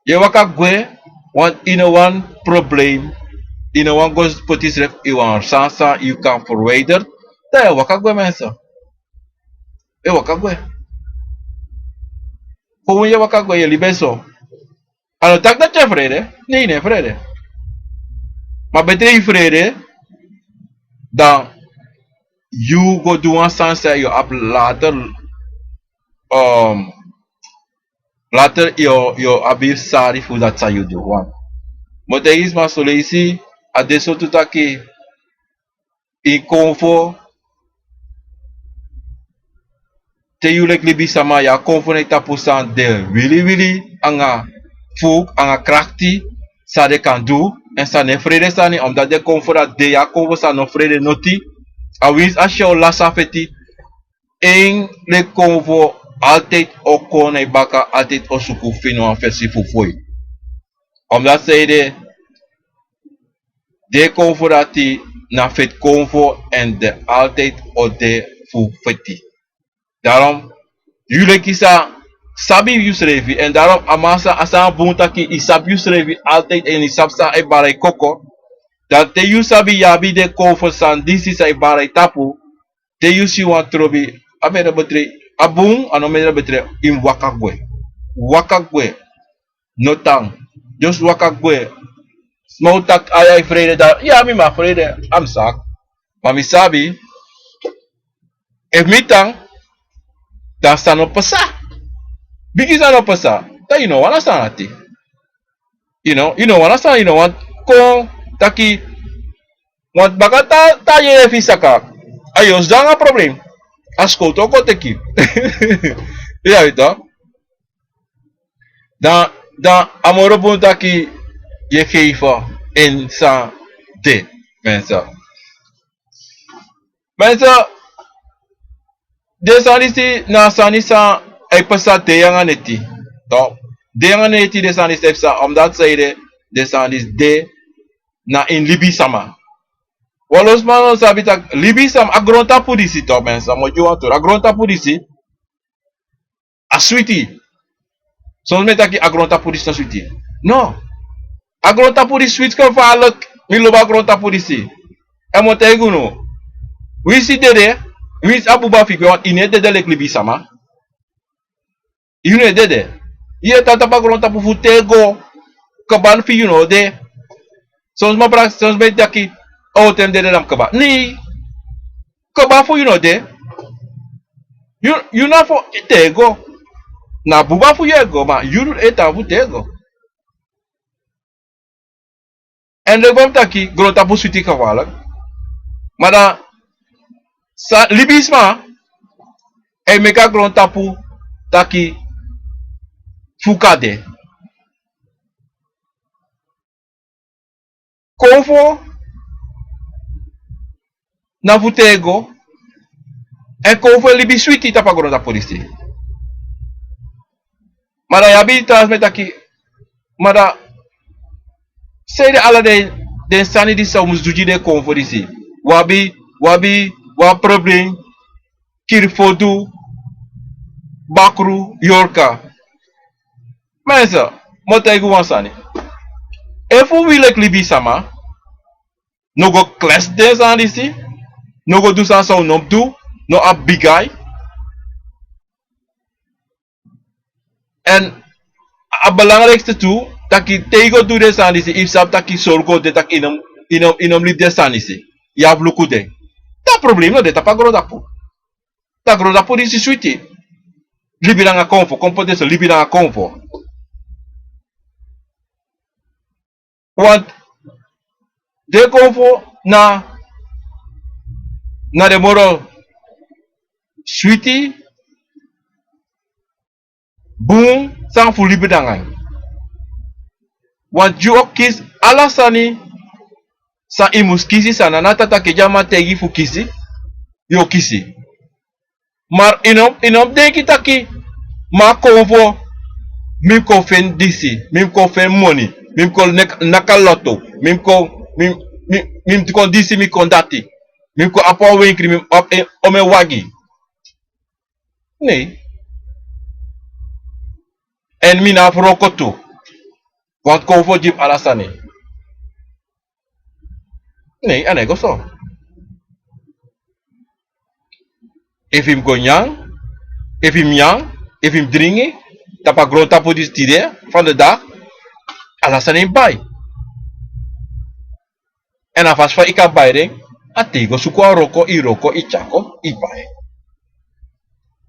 Yu e waka gwe, want yu no wani problem, yu no wani go poti yusrefi ini wan sani san yu kan verwijder, dan yu e waka gwe mensen. Yu e waka gwe. Gewoon yu e waka gwe, yu e libi en so. A no taki dati yu e frede, nee, yu no e frede. Ma betre yu frede, dan yu go du wan sani san yu o abi later, um, later yu o, yu o abi sari fu dati san yu du. Want mi o taigi sma, son leisi a de so tu taki, ini konfo, te yu leki libisama, yu abi konfo na yu tapu san de wili wili, anga fuuk, anga krakti, san den kan du, èn san no e frede sani, omdat den konfo dati de, yu abi konfo san no frede noti. A winsi a si o lasi a feti, en leki konfo altijd o kon na yu baka, altijd o suku feni wan fesi fu foi. Omdat san ede, den konfo dati na feti konfo, èn den altijd o de fu feti. Daarom, yu leki san sabi yusrefi, èn daarom a man san, a sani bun taki yu sabi yusrefi altijd, èn yu sabi san e bari yu koko. Dan te yu sabi yu abi den konfo sani disi san e bari yu tapu, te yu si wan trobi, a mi e betre, a bun, a no mi e betre, yu mus waka gwe. Waka gwe. No tan. Just waka gwe. Sma o taki, a yu e frede, dan ya, mi man frede, a mi saki. Ma mi sabi, efu mi tan, dan san no pasa. Bigi san no pasa, dan yu no wani a sani ati. Yu no, yu no wani a sani, yu no wani kon taki, want baka te a yeye fu yu saka, a yu o sidon nanga problem. A skowtu o kon teki yu. Yu sabi toch. Dan, dan a moro bun taki yu e geef en san de, mensen. Mensen, den sani disi na sani san e pasa dei nanga neti. Toch, dei nanga neti den sani disi e pasa, omdat san ede, den sani disi de na ini libisama. Wan lo sma no sabi taki libisama, a grontapu disi, to, mensen, mi o gi wan tori, a grontapu disi a switi. Son sma e taki a grontapu disi no switi. No. A grontapu disi switi gevaarlijk. Mi lobi a grontapu disi. Èn mi o taigi unu. Winsi dede, winsi a buba fu yu gwe, want yu no e dede leki libisama. Yu no e dede. Yu e tan tapu a grontapu fu tego. Kaba fu yu no de. Son sma prakseri, son sma e taki, o, te mi dede dan mi kaba. Nei. Kaba fu yu no de. Yu, yu na fu tego. Na buba fu yu e go, ma yu e tan fu tego. Èn den go fu taki grontapu switi gevaarlijk. Ma dan san libisma e meki a grontapu taki fu kade. Konfo na fu tego. Èn konfo e libi switi tapu a grontapu disi. Ma dan yu abi tra sma e taki, ma dan, sanede ala den, den sani disi san un mus du gi den konfo disi? Un abi, un abi wan problem, kiri fodu, bakru, yorka. Mensen, mi o taigi un wan sani. Efu wi leki libisama no go klesi den sani disi, no go du sani san un no mus du, no abi bigi ai. Èn a belangrijkste tu, taki te yu go du den sani disi, yu mus sabi taki sorgu o de taki yu no, yu no, yu no mus libi den sani disi. Yu abi luku den. Dan problem no de tapu a grontapu. Dan a grontapu disi switi. Libi nanga konfo, kon poti en so, libi nanga konfo. Want den konfo na, na den moro switi, bun sani fu libi nanga en. Want yu o kisi ala sani san yu mus kisi, san na, na taki a man taigi fu kisi, yu o kisi. Ma yu no, yu no mus denki taki, mi a konfo, mi mus kon feni disi, mi mus kon feni moni, mi mus kon nek-, naki a loto, mi mus kon, mi, mi, mi mus kon disi, mi kon dati, mi mus kon abi wan wenkri, mi mus abi en, omeni wagi. Nei. Èn mi no abi wroko tu. Want konfo gi mi ala sani. Nei, a no e go so. Efu yu mus go nyan, efu yu mus nyan, efu yu mus dringi, tapu a grontapu disi tide, van de dag, ala sani yu mus bai. Èn a fasi fa yu kan bai den, a te yu go suku wan wroko, yu wroko, yu tyari kon, yu bai.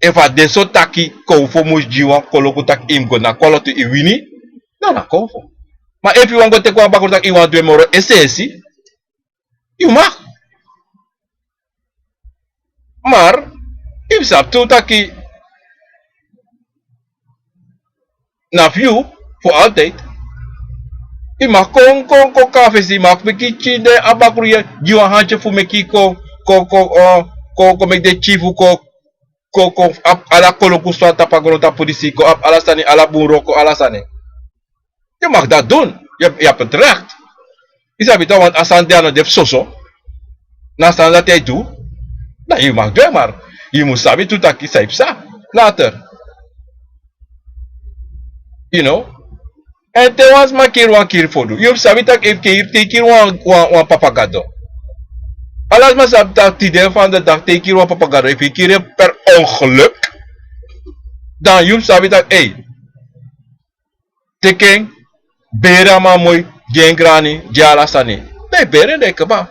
Efu a de so taki konfo mus gi yu wan koloku taki yu mus go na koloku, yu wini, dan na konfo. Ma efu yu wani go teki wan bakru taki yu wani du en moro es'esi, yu mag. Ma yu mus sabi tu taki na fu yu fu altijd. Yu mag kon, kon, kon kon na fesi, yu mag meki yu tyari den a bakru, gi wan handje fu meki kon, kon, kon, eh, kon, kon meki den tyari fu kon, kon, kon abi ala koloku swan tapu a grontapu disi, kon abi ala sani, ala bun wroko, ala sani. Yu mag dati du. Yu abi, yu abi het recht. Yu sabi taki wan, a sani de a no de fu soso. Na a sani dati a e du. Dan yu mag du en, ma yu mus sabi tu taki san e psa later. You know? Èn te wan sma kiri wan kiri fodu, yu mus sabi taki efu yu kiri, te yu kiri wan, wan, wan papagado. Ala sma sabi taki tide van de dag te yu kiri wan papagado, efu yu kiri en per ongeluk, dan yu mus sabi taki, ei, teki en, beri a man moi, gi en grani, gi en ala sani. Dan yu beri en, dan yu kaba.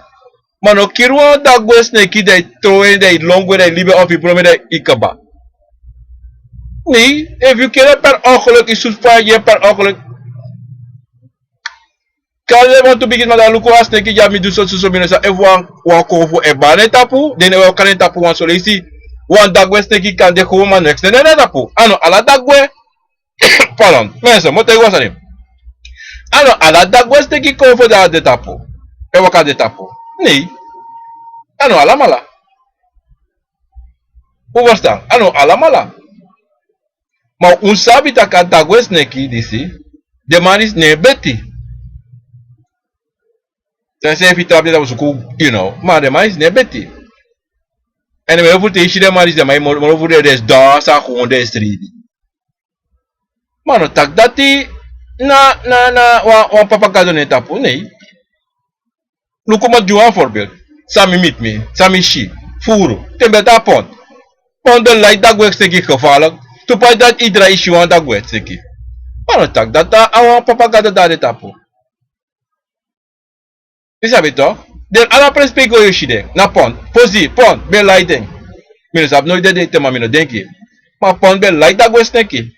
Ma no kiri wan dagwe sneki, dan yu trowe en, dan yu lon gwe, dan yu libi en, of yu bromeri, dan yu kaba. Nei, efu yu kiri en per ongeluk, yu susu fa yu gi en per ongeluk. Kande wantu bigi sma, dan luku a sneki, ya, mi du so, so, so, mi no sabi efu wan, wan konfo e bari na en tapu, den e waka na en tapu wan son leisi. Wan dagwe sneki kan de gewoon, ma neks no de na en tapu. A no ala dagwe. Pardon, mensen, mi o taigi wan sani. A no ala dagwe sneki konfo de na en tapu. E waka na en tapu. Nei. A no alamala. Un ferstan? A no alamala. Ma un sabi taki a dagwe sneki disi, den man disi no e beti. Te a seefi trapu den tapu suku, you know, ma den man disi no e beti. Èn den man e furu te i si den man disi, den man e moro furu den, den e dansi a kon, den e sribi. Ma a no taki dati na, na, na wan, wan papa gado na en tapu, nei. Luku, mi o gi wan voorbeeld. San mi miti mi, san mi si, furu. Te mi ben de a pond. Pond ben lai dagweks teki, gevaarlijk. Tu pasi dati i drai i si wan dagweks teki. Ma a no taki dati a wan papa gado de na den tapu. I sabi toch? Den ala presi pe i go yu si den. Na pond. Fosi, pond ben lai den. Mi no sabi noiti den dei te, ma mi no denki. Ma pond ben lai dagweks teki.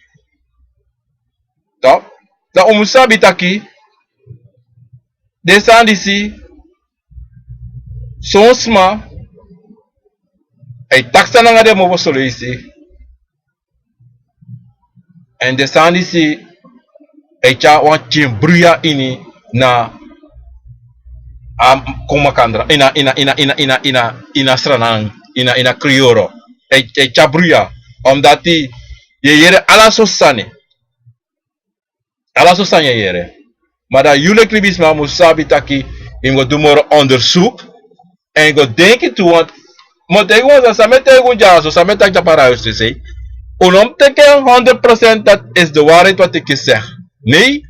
Toch? Dan un mu sabi taki den sani disi, son sma e taki sani nanga den mofo son leisi. Èn den sani disi e tyari wan pikin bruya ini na a kon makandra, ini a, ini a, ini a, ini a, ini a, ini a, ini a Sranan, ini a, ini a Krioro. E, e tyari bruya. Omdati yu e yere ala sortu sani. Ala sortu sani yu e yere. Ma dan yu leki libisma mu sabi taki yu mu go du moro onderzoek. Èn yu go denki tu, want mi o taigi wan sani, san mi e taigi un dyaso, san mi e taki dyaso, para yu sese. Un no mu teki en honderd procent dat is de waarheid wat ik je zeg. Nee,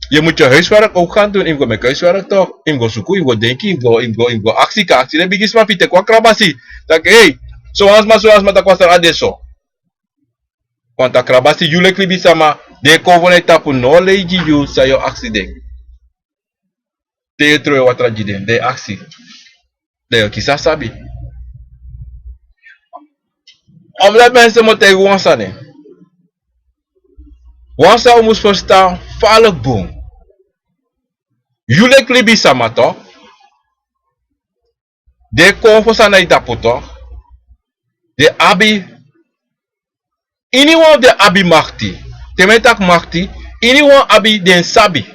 je moet je huiswerk ook gaan doen. Yu mu go meki huiswerk toch. Yu mu go suku, yu mu go denki, yu mu go, yu mu go, yu mu go aksi, kan aksi den bigisma fu yu, teki wan krabasi. Taki, hey, so wan sma, so wan sma taki wan sani a de so. Want a krabasi, yu leki libisma, den e kon fu na yu tapu, no lei gi yu san yu o aksi den. Te yu e trowe watra gi den, den e aksi. Dan yu o kisi a sabi. Omdati, mensen, mi o taigi un wan sani. Wan sani un mus ferstan, fa a leki bun. Yu leki libisma toch, den e kon fu sani na yu tapu toch. Den abi, iniwan fu den abi makti. Te mi e taki makti, iniwan abi den sabi.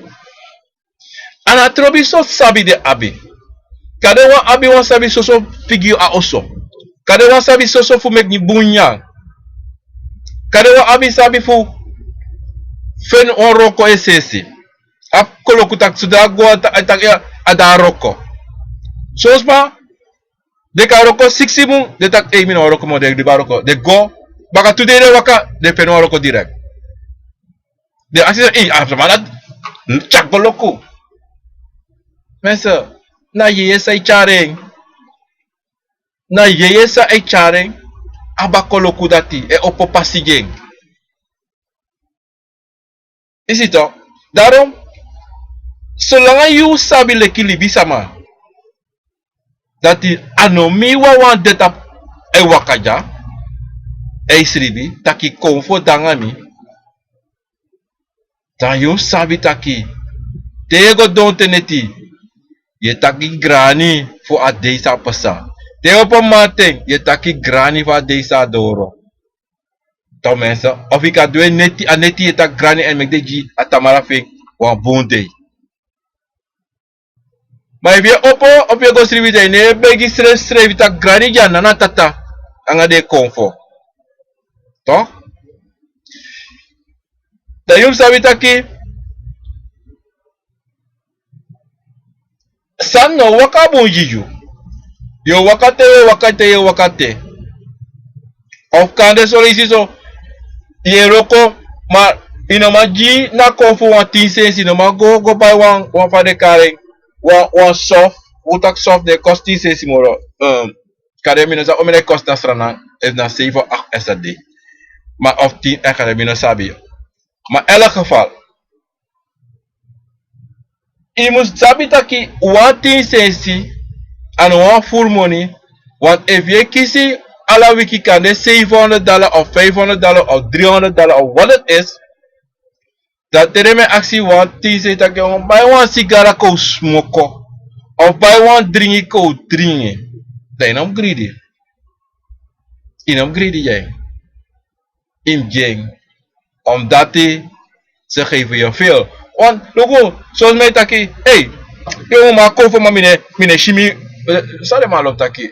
A no trobi sortu sabi den abi. Kande wan abi wan sabi soso figi a oso. Kande wan sabi soso fu meki bun nyanyan. Kande wan abi sabi fu feni wan wroko e sensi. A koloku taki, so dan a go a ta-, a taki, ya, a de a wroko. Son sma, den kan wroko siksi mun, den taki, ei, mi no wani wroko moo, den e libi a wroko. Den go, baka tu dei den e waka, den feni wan wroko direct. Den aksi, ei, a sma dati, tyari koloku. Mensen, na yeye san e tyari en. Na yeye san e tyari en, a bakoloku dati e opo pasi gi en. Yu si toch? Daarom, solanga yu sabi leki libisma, dati a no mi wawan de tapu e waka dya, e sribi, taki konfo de nanga mi. Dan yu sabi taki, te yu e go donte neti, yu e taki grani fu a dei san pasa. Te yu opo mamanten, yu e taki grani fu a dei san doro. Toch mensen, of yu kan du en neti, a neti yu e taki grani èn meki den gi a tamara fu en wan bun dei. Ma efu yu e opo, opo yu e go sribi, dan yu no e begi srefsrefi taki grani gi a nana, tata, nanga den konfo. Toch? Dan yu mus sabi taki sani no waka bun gi yu. Yu o waka te, yu o waka te, yu o waka te. Of kande son leisi so, yu e wroko, ma yu no man gi na konfo wan tin sensi, yu no man go, go bai wan, wan fa den kari en, wan, wan sof, un taki sof, den e kosi tin sensi moro. Ehm, kande mi no sabi omeni den e kosi na Sranan, efu na seven of acht S R D. Ma of tin, eh, kande mi no sabi. Ma in elk geval, yu mus sabi taki wan tin sensi a no wan furu moni, want efu yu e kisi ala wiki kande zevenhonderd dollar of vijfhonderd dollar of driehonderd dollar of wat het is, dan te den man e aksi wan tin sensi taki yu o bai wan sigara kon smoko, of bai wan dringi kon dringi, dan yu no mus gridi. Yu no mus gridi, yu mus gi en. Omdati ze geven je veel. Want luku, son sma e taki, hey, yu man kon fu mi, mi no e, mi no e si mi, eh, san den man lobi taki,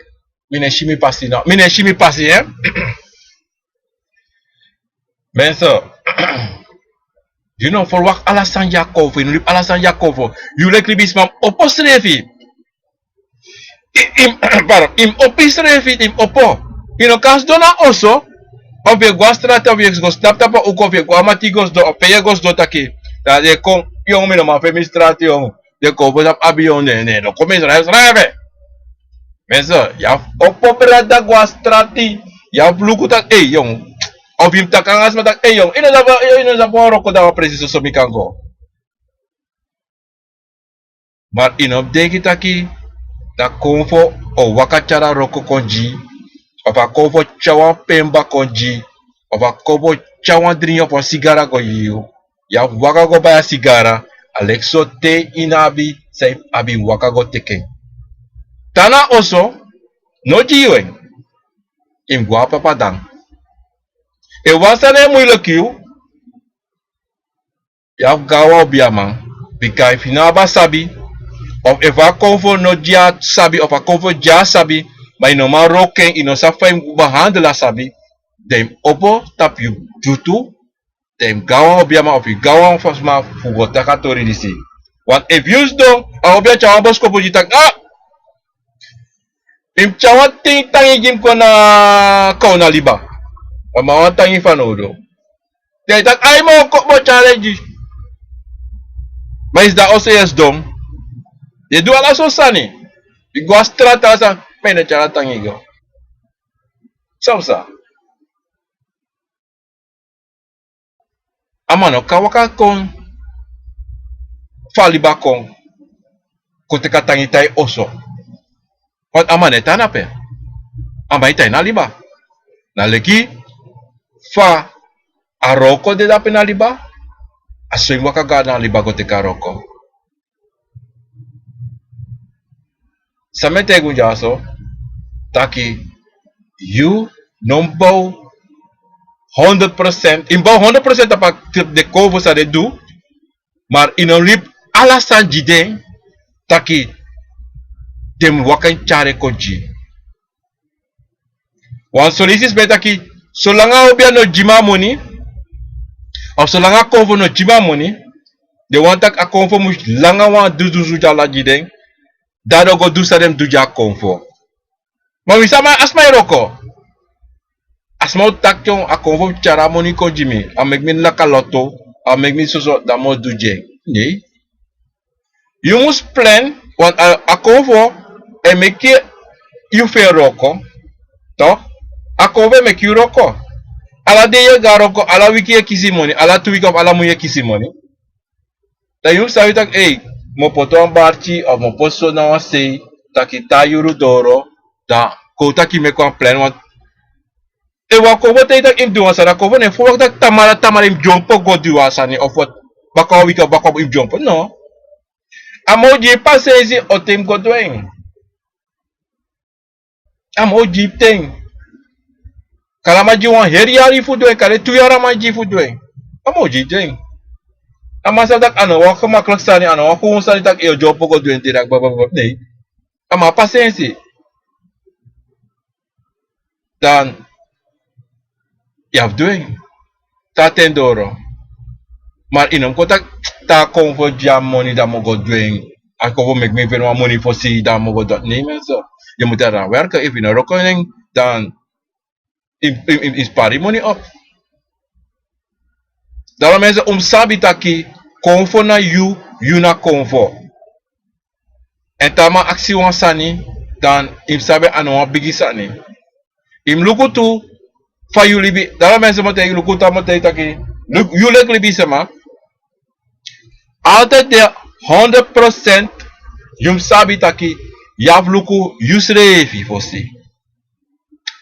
mi no e si mi pasi, no, mi no e si mi pasi, hè? Mensen, Yu no ferwakti ala sani di a kon fu, yu no libi ala sani di a kon fu. Yu leki libisma mus opo srefi. I mus opo srefi, yu mus opo. Yu no kan sidon na oso. Of yu e go na strati, of yu e go slapu tapu a uku, of yu e go na mati go sidon, of pe yu e go sidon taki. Dan den e kon, yongu, mi no man feni mi strati, yongu. Den kon fu tapu abi, yongu, ne, ne, no kon mi srefi srefi. Mensen, yu abi fu opo brada go na strati. Yu abi fu luku taki, ei, yongu. Of yu mus taki nanga sma taki, ei, yongu, yu no sabi, yu no sabi wan wroko dati wan presi soso mi kan go. Ma yu no mus denki taki, a konfo o waka tyari a wroko kon gi yu, of a konfo tyari wan pemba kon gi yu, of a konfo tyari wan dringi of wan sigara kon gi yu. Yu abi waka go bai a sigara, a leki so te yu no abi san yu abi, waka go teki en. Tan na oso, no gi yu en. Yu mus go na papa dan. Efu wan sani e muiliki yu, yu abi fu go na wan obiaman. Bika efu yu no abi a sabi, of efu a konfo no gi yu a sabi, of a konfo gi yu a sabi, ma yu no man wroko en, yu no sabi fa yu mus behandel a sabi, dan yu mus opo tapu yu dyutu, dan yu mus go na wan obiaman of yu go na wan sma fu go taki a tori disi. Want efu yu sidon, a obia tyari wan boskopu gi yu taki, ah! Yu mus tyari wan ten tangi gi mi kon na kaw na liba. A man wan tangi fanowdu. Dan yu taki, ai, mi o kon, mi o tyari en gi yu. Ma yu sidon a oso yu e sidon. Yu e du ala sortu sani. Yu go na strati ala sani, ma yu no tyari a tangi go. San psa? A man no kan waka kon fu a liba kon, kon teki a tangi tan na yu oso. Want a man no e tan na ape. A man e tan na liba. Na leki fa a wroko de dape na liba, a so yu mus waka go na liba go teki a wroko. San mi e taigi unu dyaso, taki yu no mus bow honderd procent, yu mus bow honderd procent tapu a trip den konfo san den du, ma yu no libi ala sani gi den, taki den mus waka en tyari en kon gi yu. Wan son leisi sma e taki, solanga a obia no gi mi a moni, of solanga a konfo no gi mi a moni, den wani taki a konfo mus langa wan dudusu dyala gi den, dan den o go du san den mus du gi a konfo. Ma wi sama, a sma e wroko. A sma o taki, a konfo tyari a moni kon gi mi, a meki mi naki a loto, a meki mi soso, dan mi o du gi en. Nei. Yu mus plan, want a, a konfo e meki yu fu en wroko, toch? A konfo e meki yu wroko. Ala dei yu e go na wroko, ala wiki yu e kisi moni, ala tu wiki of ala mun yu e kisi moni. Dan yu mus sabi taki, ei, mi o poti wan barki, of mi o poti so na wan sei, taki te a yuru doro, dan kon taki yu meki wan plan, want efu a konfo taigi taki yu mus du wan sani, a konfo no e ferwakti taki tamara tamara yu mus dyompo go du wan sani, of wat, baka wan wiki of baka wan, yu mus dyompo, no. A man o gi yu pasensi, o ten mus go du en. A man o gi yu ten. Kande a man gi yu wan heri yari fu du en, kande tu yari a man gi yu fu du en. A man o gi yu ten. A man sabi taki a no wan gemakkelijk sani, a no wan gewon sani taki yu o dyompo go du en direct, bababa, nee. A man abi pasensi. Dan yu abi fu du en. Te a ten doro. Ma yu no mus kon taki, te a konfo gi a moni dan mi o go du en. A konfo meki mi feni wan moni fosi dan mi o go du en. Nee mensen, yu mus er aan werken. Efu yu no wroko en, dan yu, yu, yu, yu spari moni op. Daarom mensen, un mus sabi taki konfo na yu, yu na konfo. Èn te a man aksi wan sani, dan yu mus sabi a no wan bigi sani. Yu mus luku tu fa yu libi. Daarom mensen, mi o taigi, luku tu, mi o taigi taki, luku, yu leki libisma, altijd de honderd procent, yu mus sabi taki yu abi fu luku yusrefi fosi.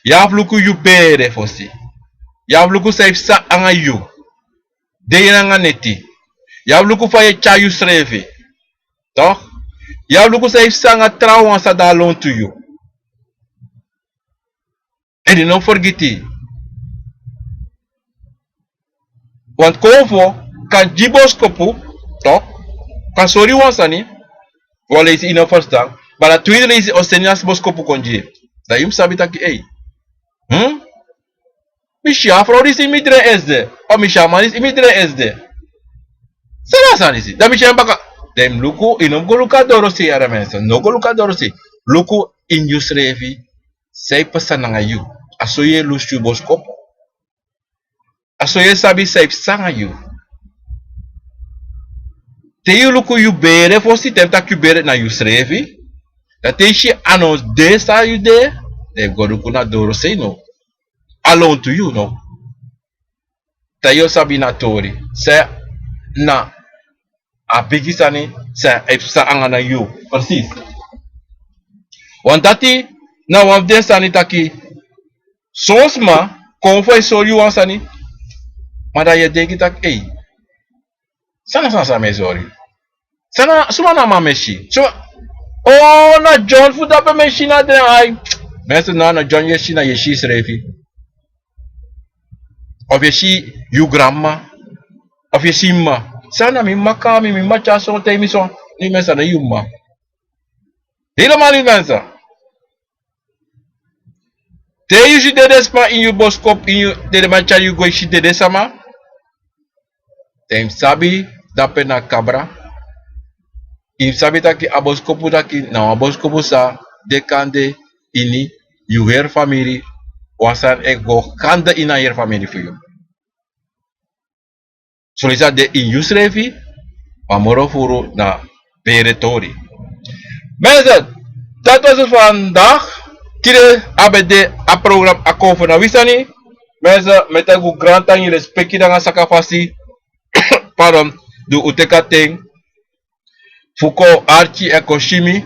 Yu abi fu luku yu bere fosi. Yu abi fu luku san yu psa nanga yu, dei nanga neti. Yu abi fu luku fa yu e tyari yusrefi. Toch? Yu abi fu luku san yu psa nanga trawan san de na lontu yu. Èn yu no fergiti. Want konfo kan gi boskopu, toch? Kan sori wan sani, wan leisi yu no ferstan, ma na tweede leisi o seni a boskopu kon gi yu. Dan yu mus sabi taki, ei. Hmm? Mi si a frow disi ini mi dren esde. O mi si a man disi ini mi dren esde. San na a sani disi? Dan mi si en baka. Dan yu mus luku, yu no mus go luku a dorosei, yere mensen. No go luku a dorosei. Luku ini yusrefi san e pasa nanga yu. A so yu e lusu yu boskopu. A so yu e sabi san e pasa nanga yu. Te yu luku yu bere fosi, te yu taki yu bere na yusrefi. Dan te yu si a no de san yu de, dan yu go luku na dorosei no. A lontu yu no. Dan yu o sabi na tori. San na a bigi sani san e psa anga na yu. Precies. Want dati na wan fu den sani taki son sma kon fu e sori yu wan sani. Ma dan yu e denki taki, ei, san na san san mi e sori? San na, suma na a man mi e si? Suma, o, na John fu dape mi e si na den ai. Mensen, na, na John yu e si, na yu e si yusrefi. Of yu e si yu granmama. Of yu e si mma. San na mi mma kon, mi, mi mma tyari son taigi mi son. Ni mensen, na yu mma. Helemaal niet mensen. Te yu si dede sma ini yu boskopu, ini yu, dede man tyari yu go, yu si dede sama. Dan yu mus sabi dape na kabra. Yu mus sabi taki a boskopu taki na wan boskopu san de kande ini yu heri famiri. Wan sani e go kande ini a heri famiri fu yu. Son leisi a de ini yusrefi, ma moro furu na bere tori. Mensen, dat was het vandaag. Tide a ben de a program Akomfo na wi sani. Mensen, mi e taki un grantangi, lespeki nanga sakafasi. Pardon, di un teki a ten fu kon arki èn kon si mi.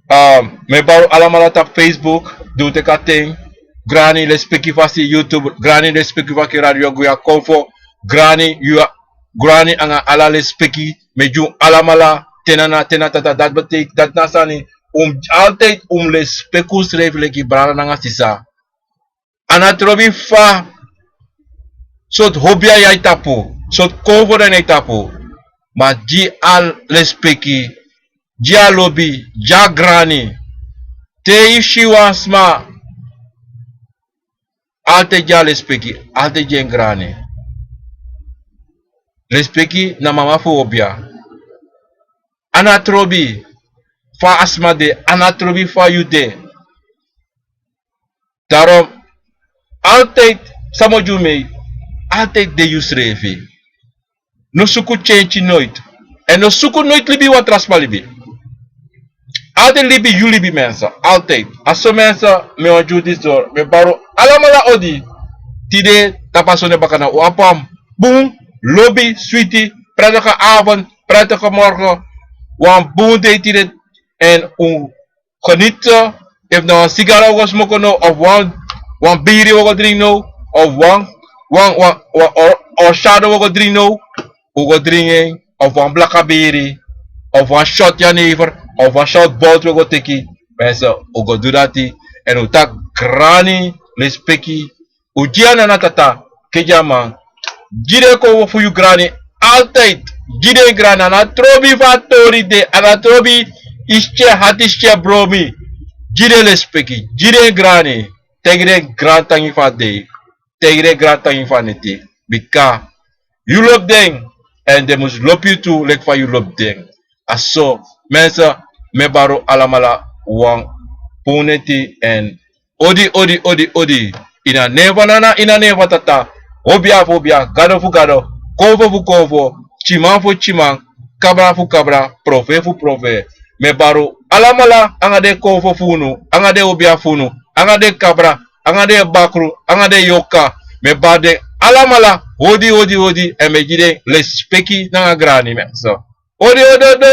Ah, mi e bari un alamala tapu Facebook, di un teki a ten. Grani, lespeki fasi YouTube, grani, lespeki fasi Radio Guya Konfo, grani, yu a, grani anga ala lespeki, mi e gi un alamala, te na na, te na tata, dati betekent, dati na sani, un mus altijd, un mus lespeki unsrefi leki brada nanga sisa. A no trobi fa sortu hobia yu e tapu, sortu konfo den e tapu. Ma gi a lespeki, gi a lobi, gi a grani. Te yu si wan sma, altijd gi a lespeki, altijd gi en grani. Lespeki na mama fu hobia. A no trobi fa a sma de, a no trobi fa yu de. Daarom, altijd, san mi o gi un mee, altijd de yusrefi. No suku change noit. Èn no suku noit libi wan tra sma libi. Altijd libi yu libi mensen. Altijd. A so mensen, mi wani gi un disi doro. Mi e bari un alamala odi. Tide, tapu a sonde baka na un abi wan bun, lobi, switi, prettige avond, prettige morgen. Wan bun dei tide. Èn un geniet. Efu na wan sigara un go smoko now, of wan, wan biri un go dringi now, of wan, wan, wan, wan or-, orshado un go dringi now, un go dringi en, of wan blaka biri, of wan shot jenever, of wan shot bout un go teki. Mensen, un go du dati, èn un taki grani, lespeki, un gi a nana tata, kedi a man. Gi den konfo fu yu grani, altijd. Gi den grani, a no trobi fa a tori de, a no trobi, yu si tyari hati, yu si tyari bromi. Gi den lespeki, gi den grani. Taigi den grantangi fu a dei. Taigi den grantangi fu a neti. Bika yu lobi den, èn den mus lobi yu tu, leki fa yu lobi den. A so, mensen, mi e bari un alamala wan bun neti, èn odi, odi, odi, odi. Ini a nen fu a nana, ini a nen fu a tata. Hobia fu hobia, gado fu gado, konfo fu konfo, tyiman fu tyiman, kabra fu kabra, profe fu profe. Mi e bari un alamala, anga den konfo fu unu, anga den hobia fu unu, anga den kabra, anga den bakru, anga den yorka. Mi e bari den alamala, odi, odi, odi, èn mi e gi den lespeki nanga grani, mensen. Odi, odi, odi.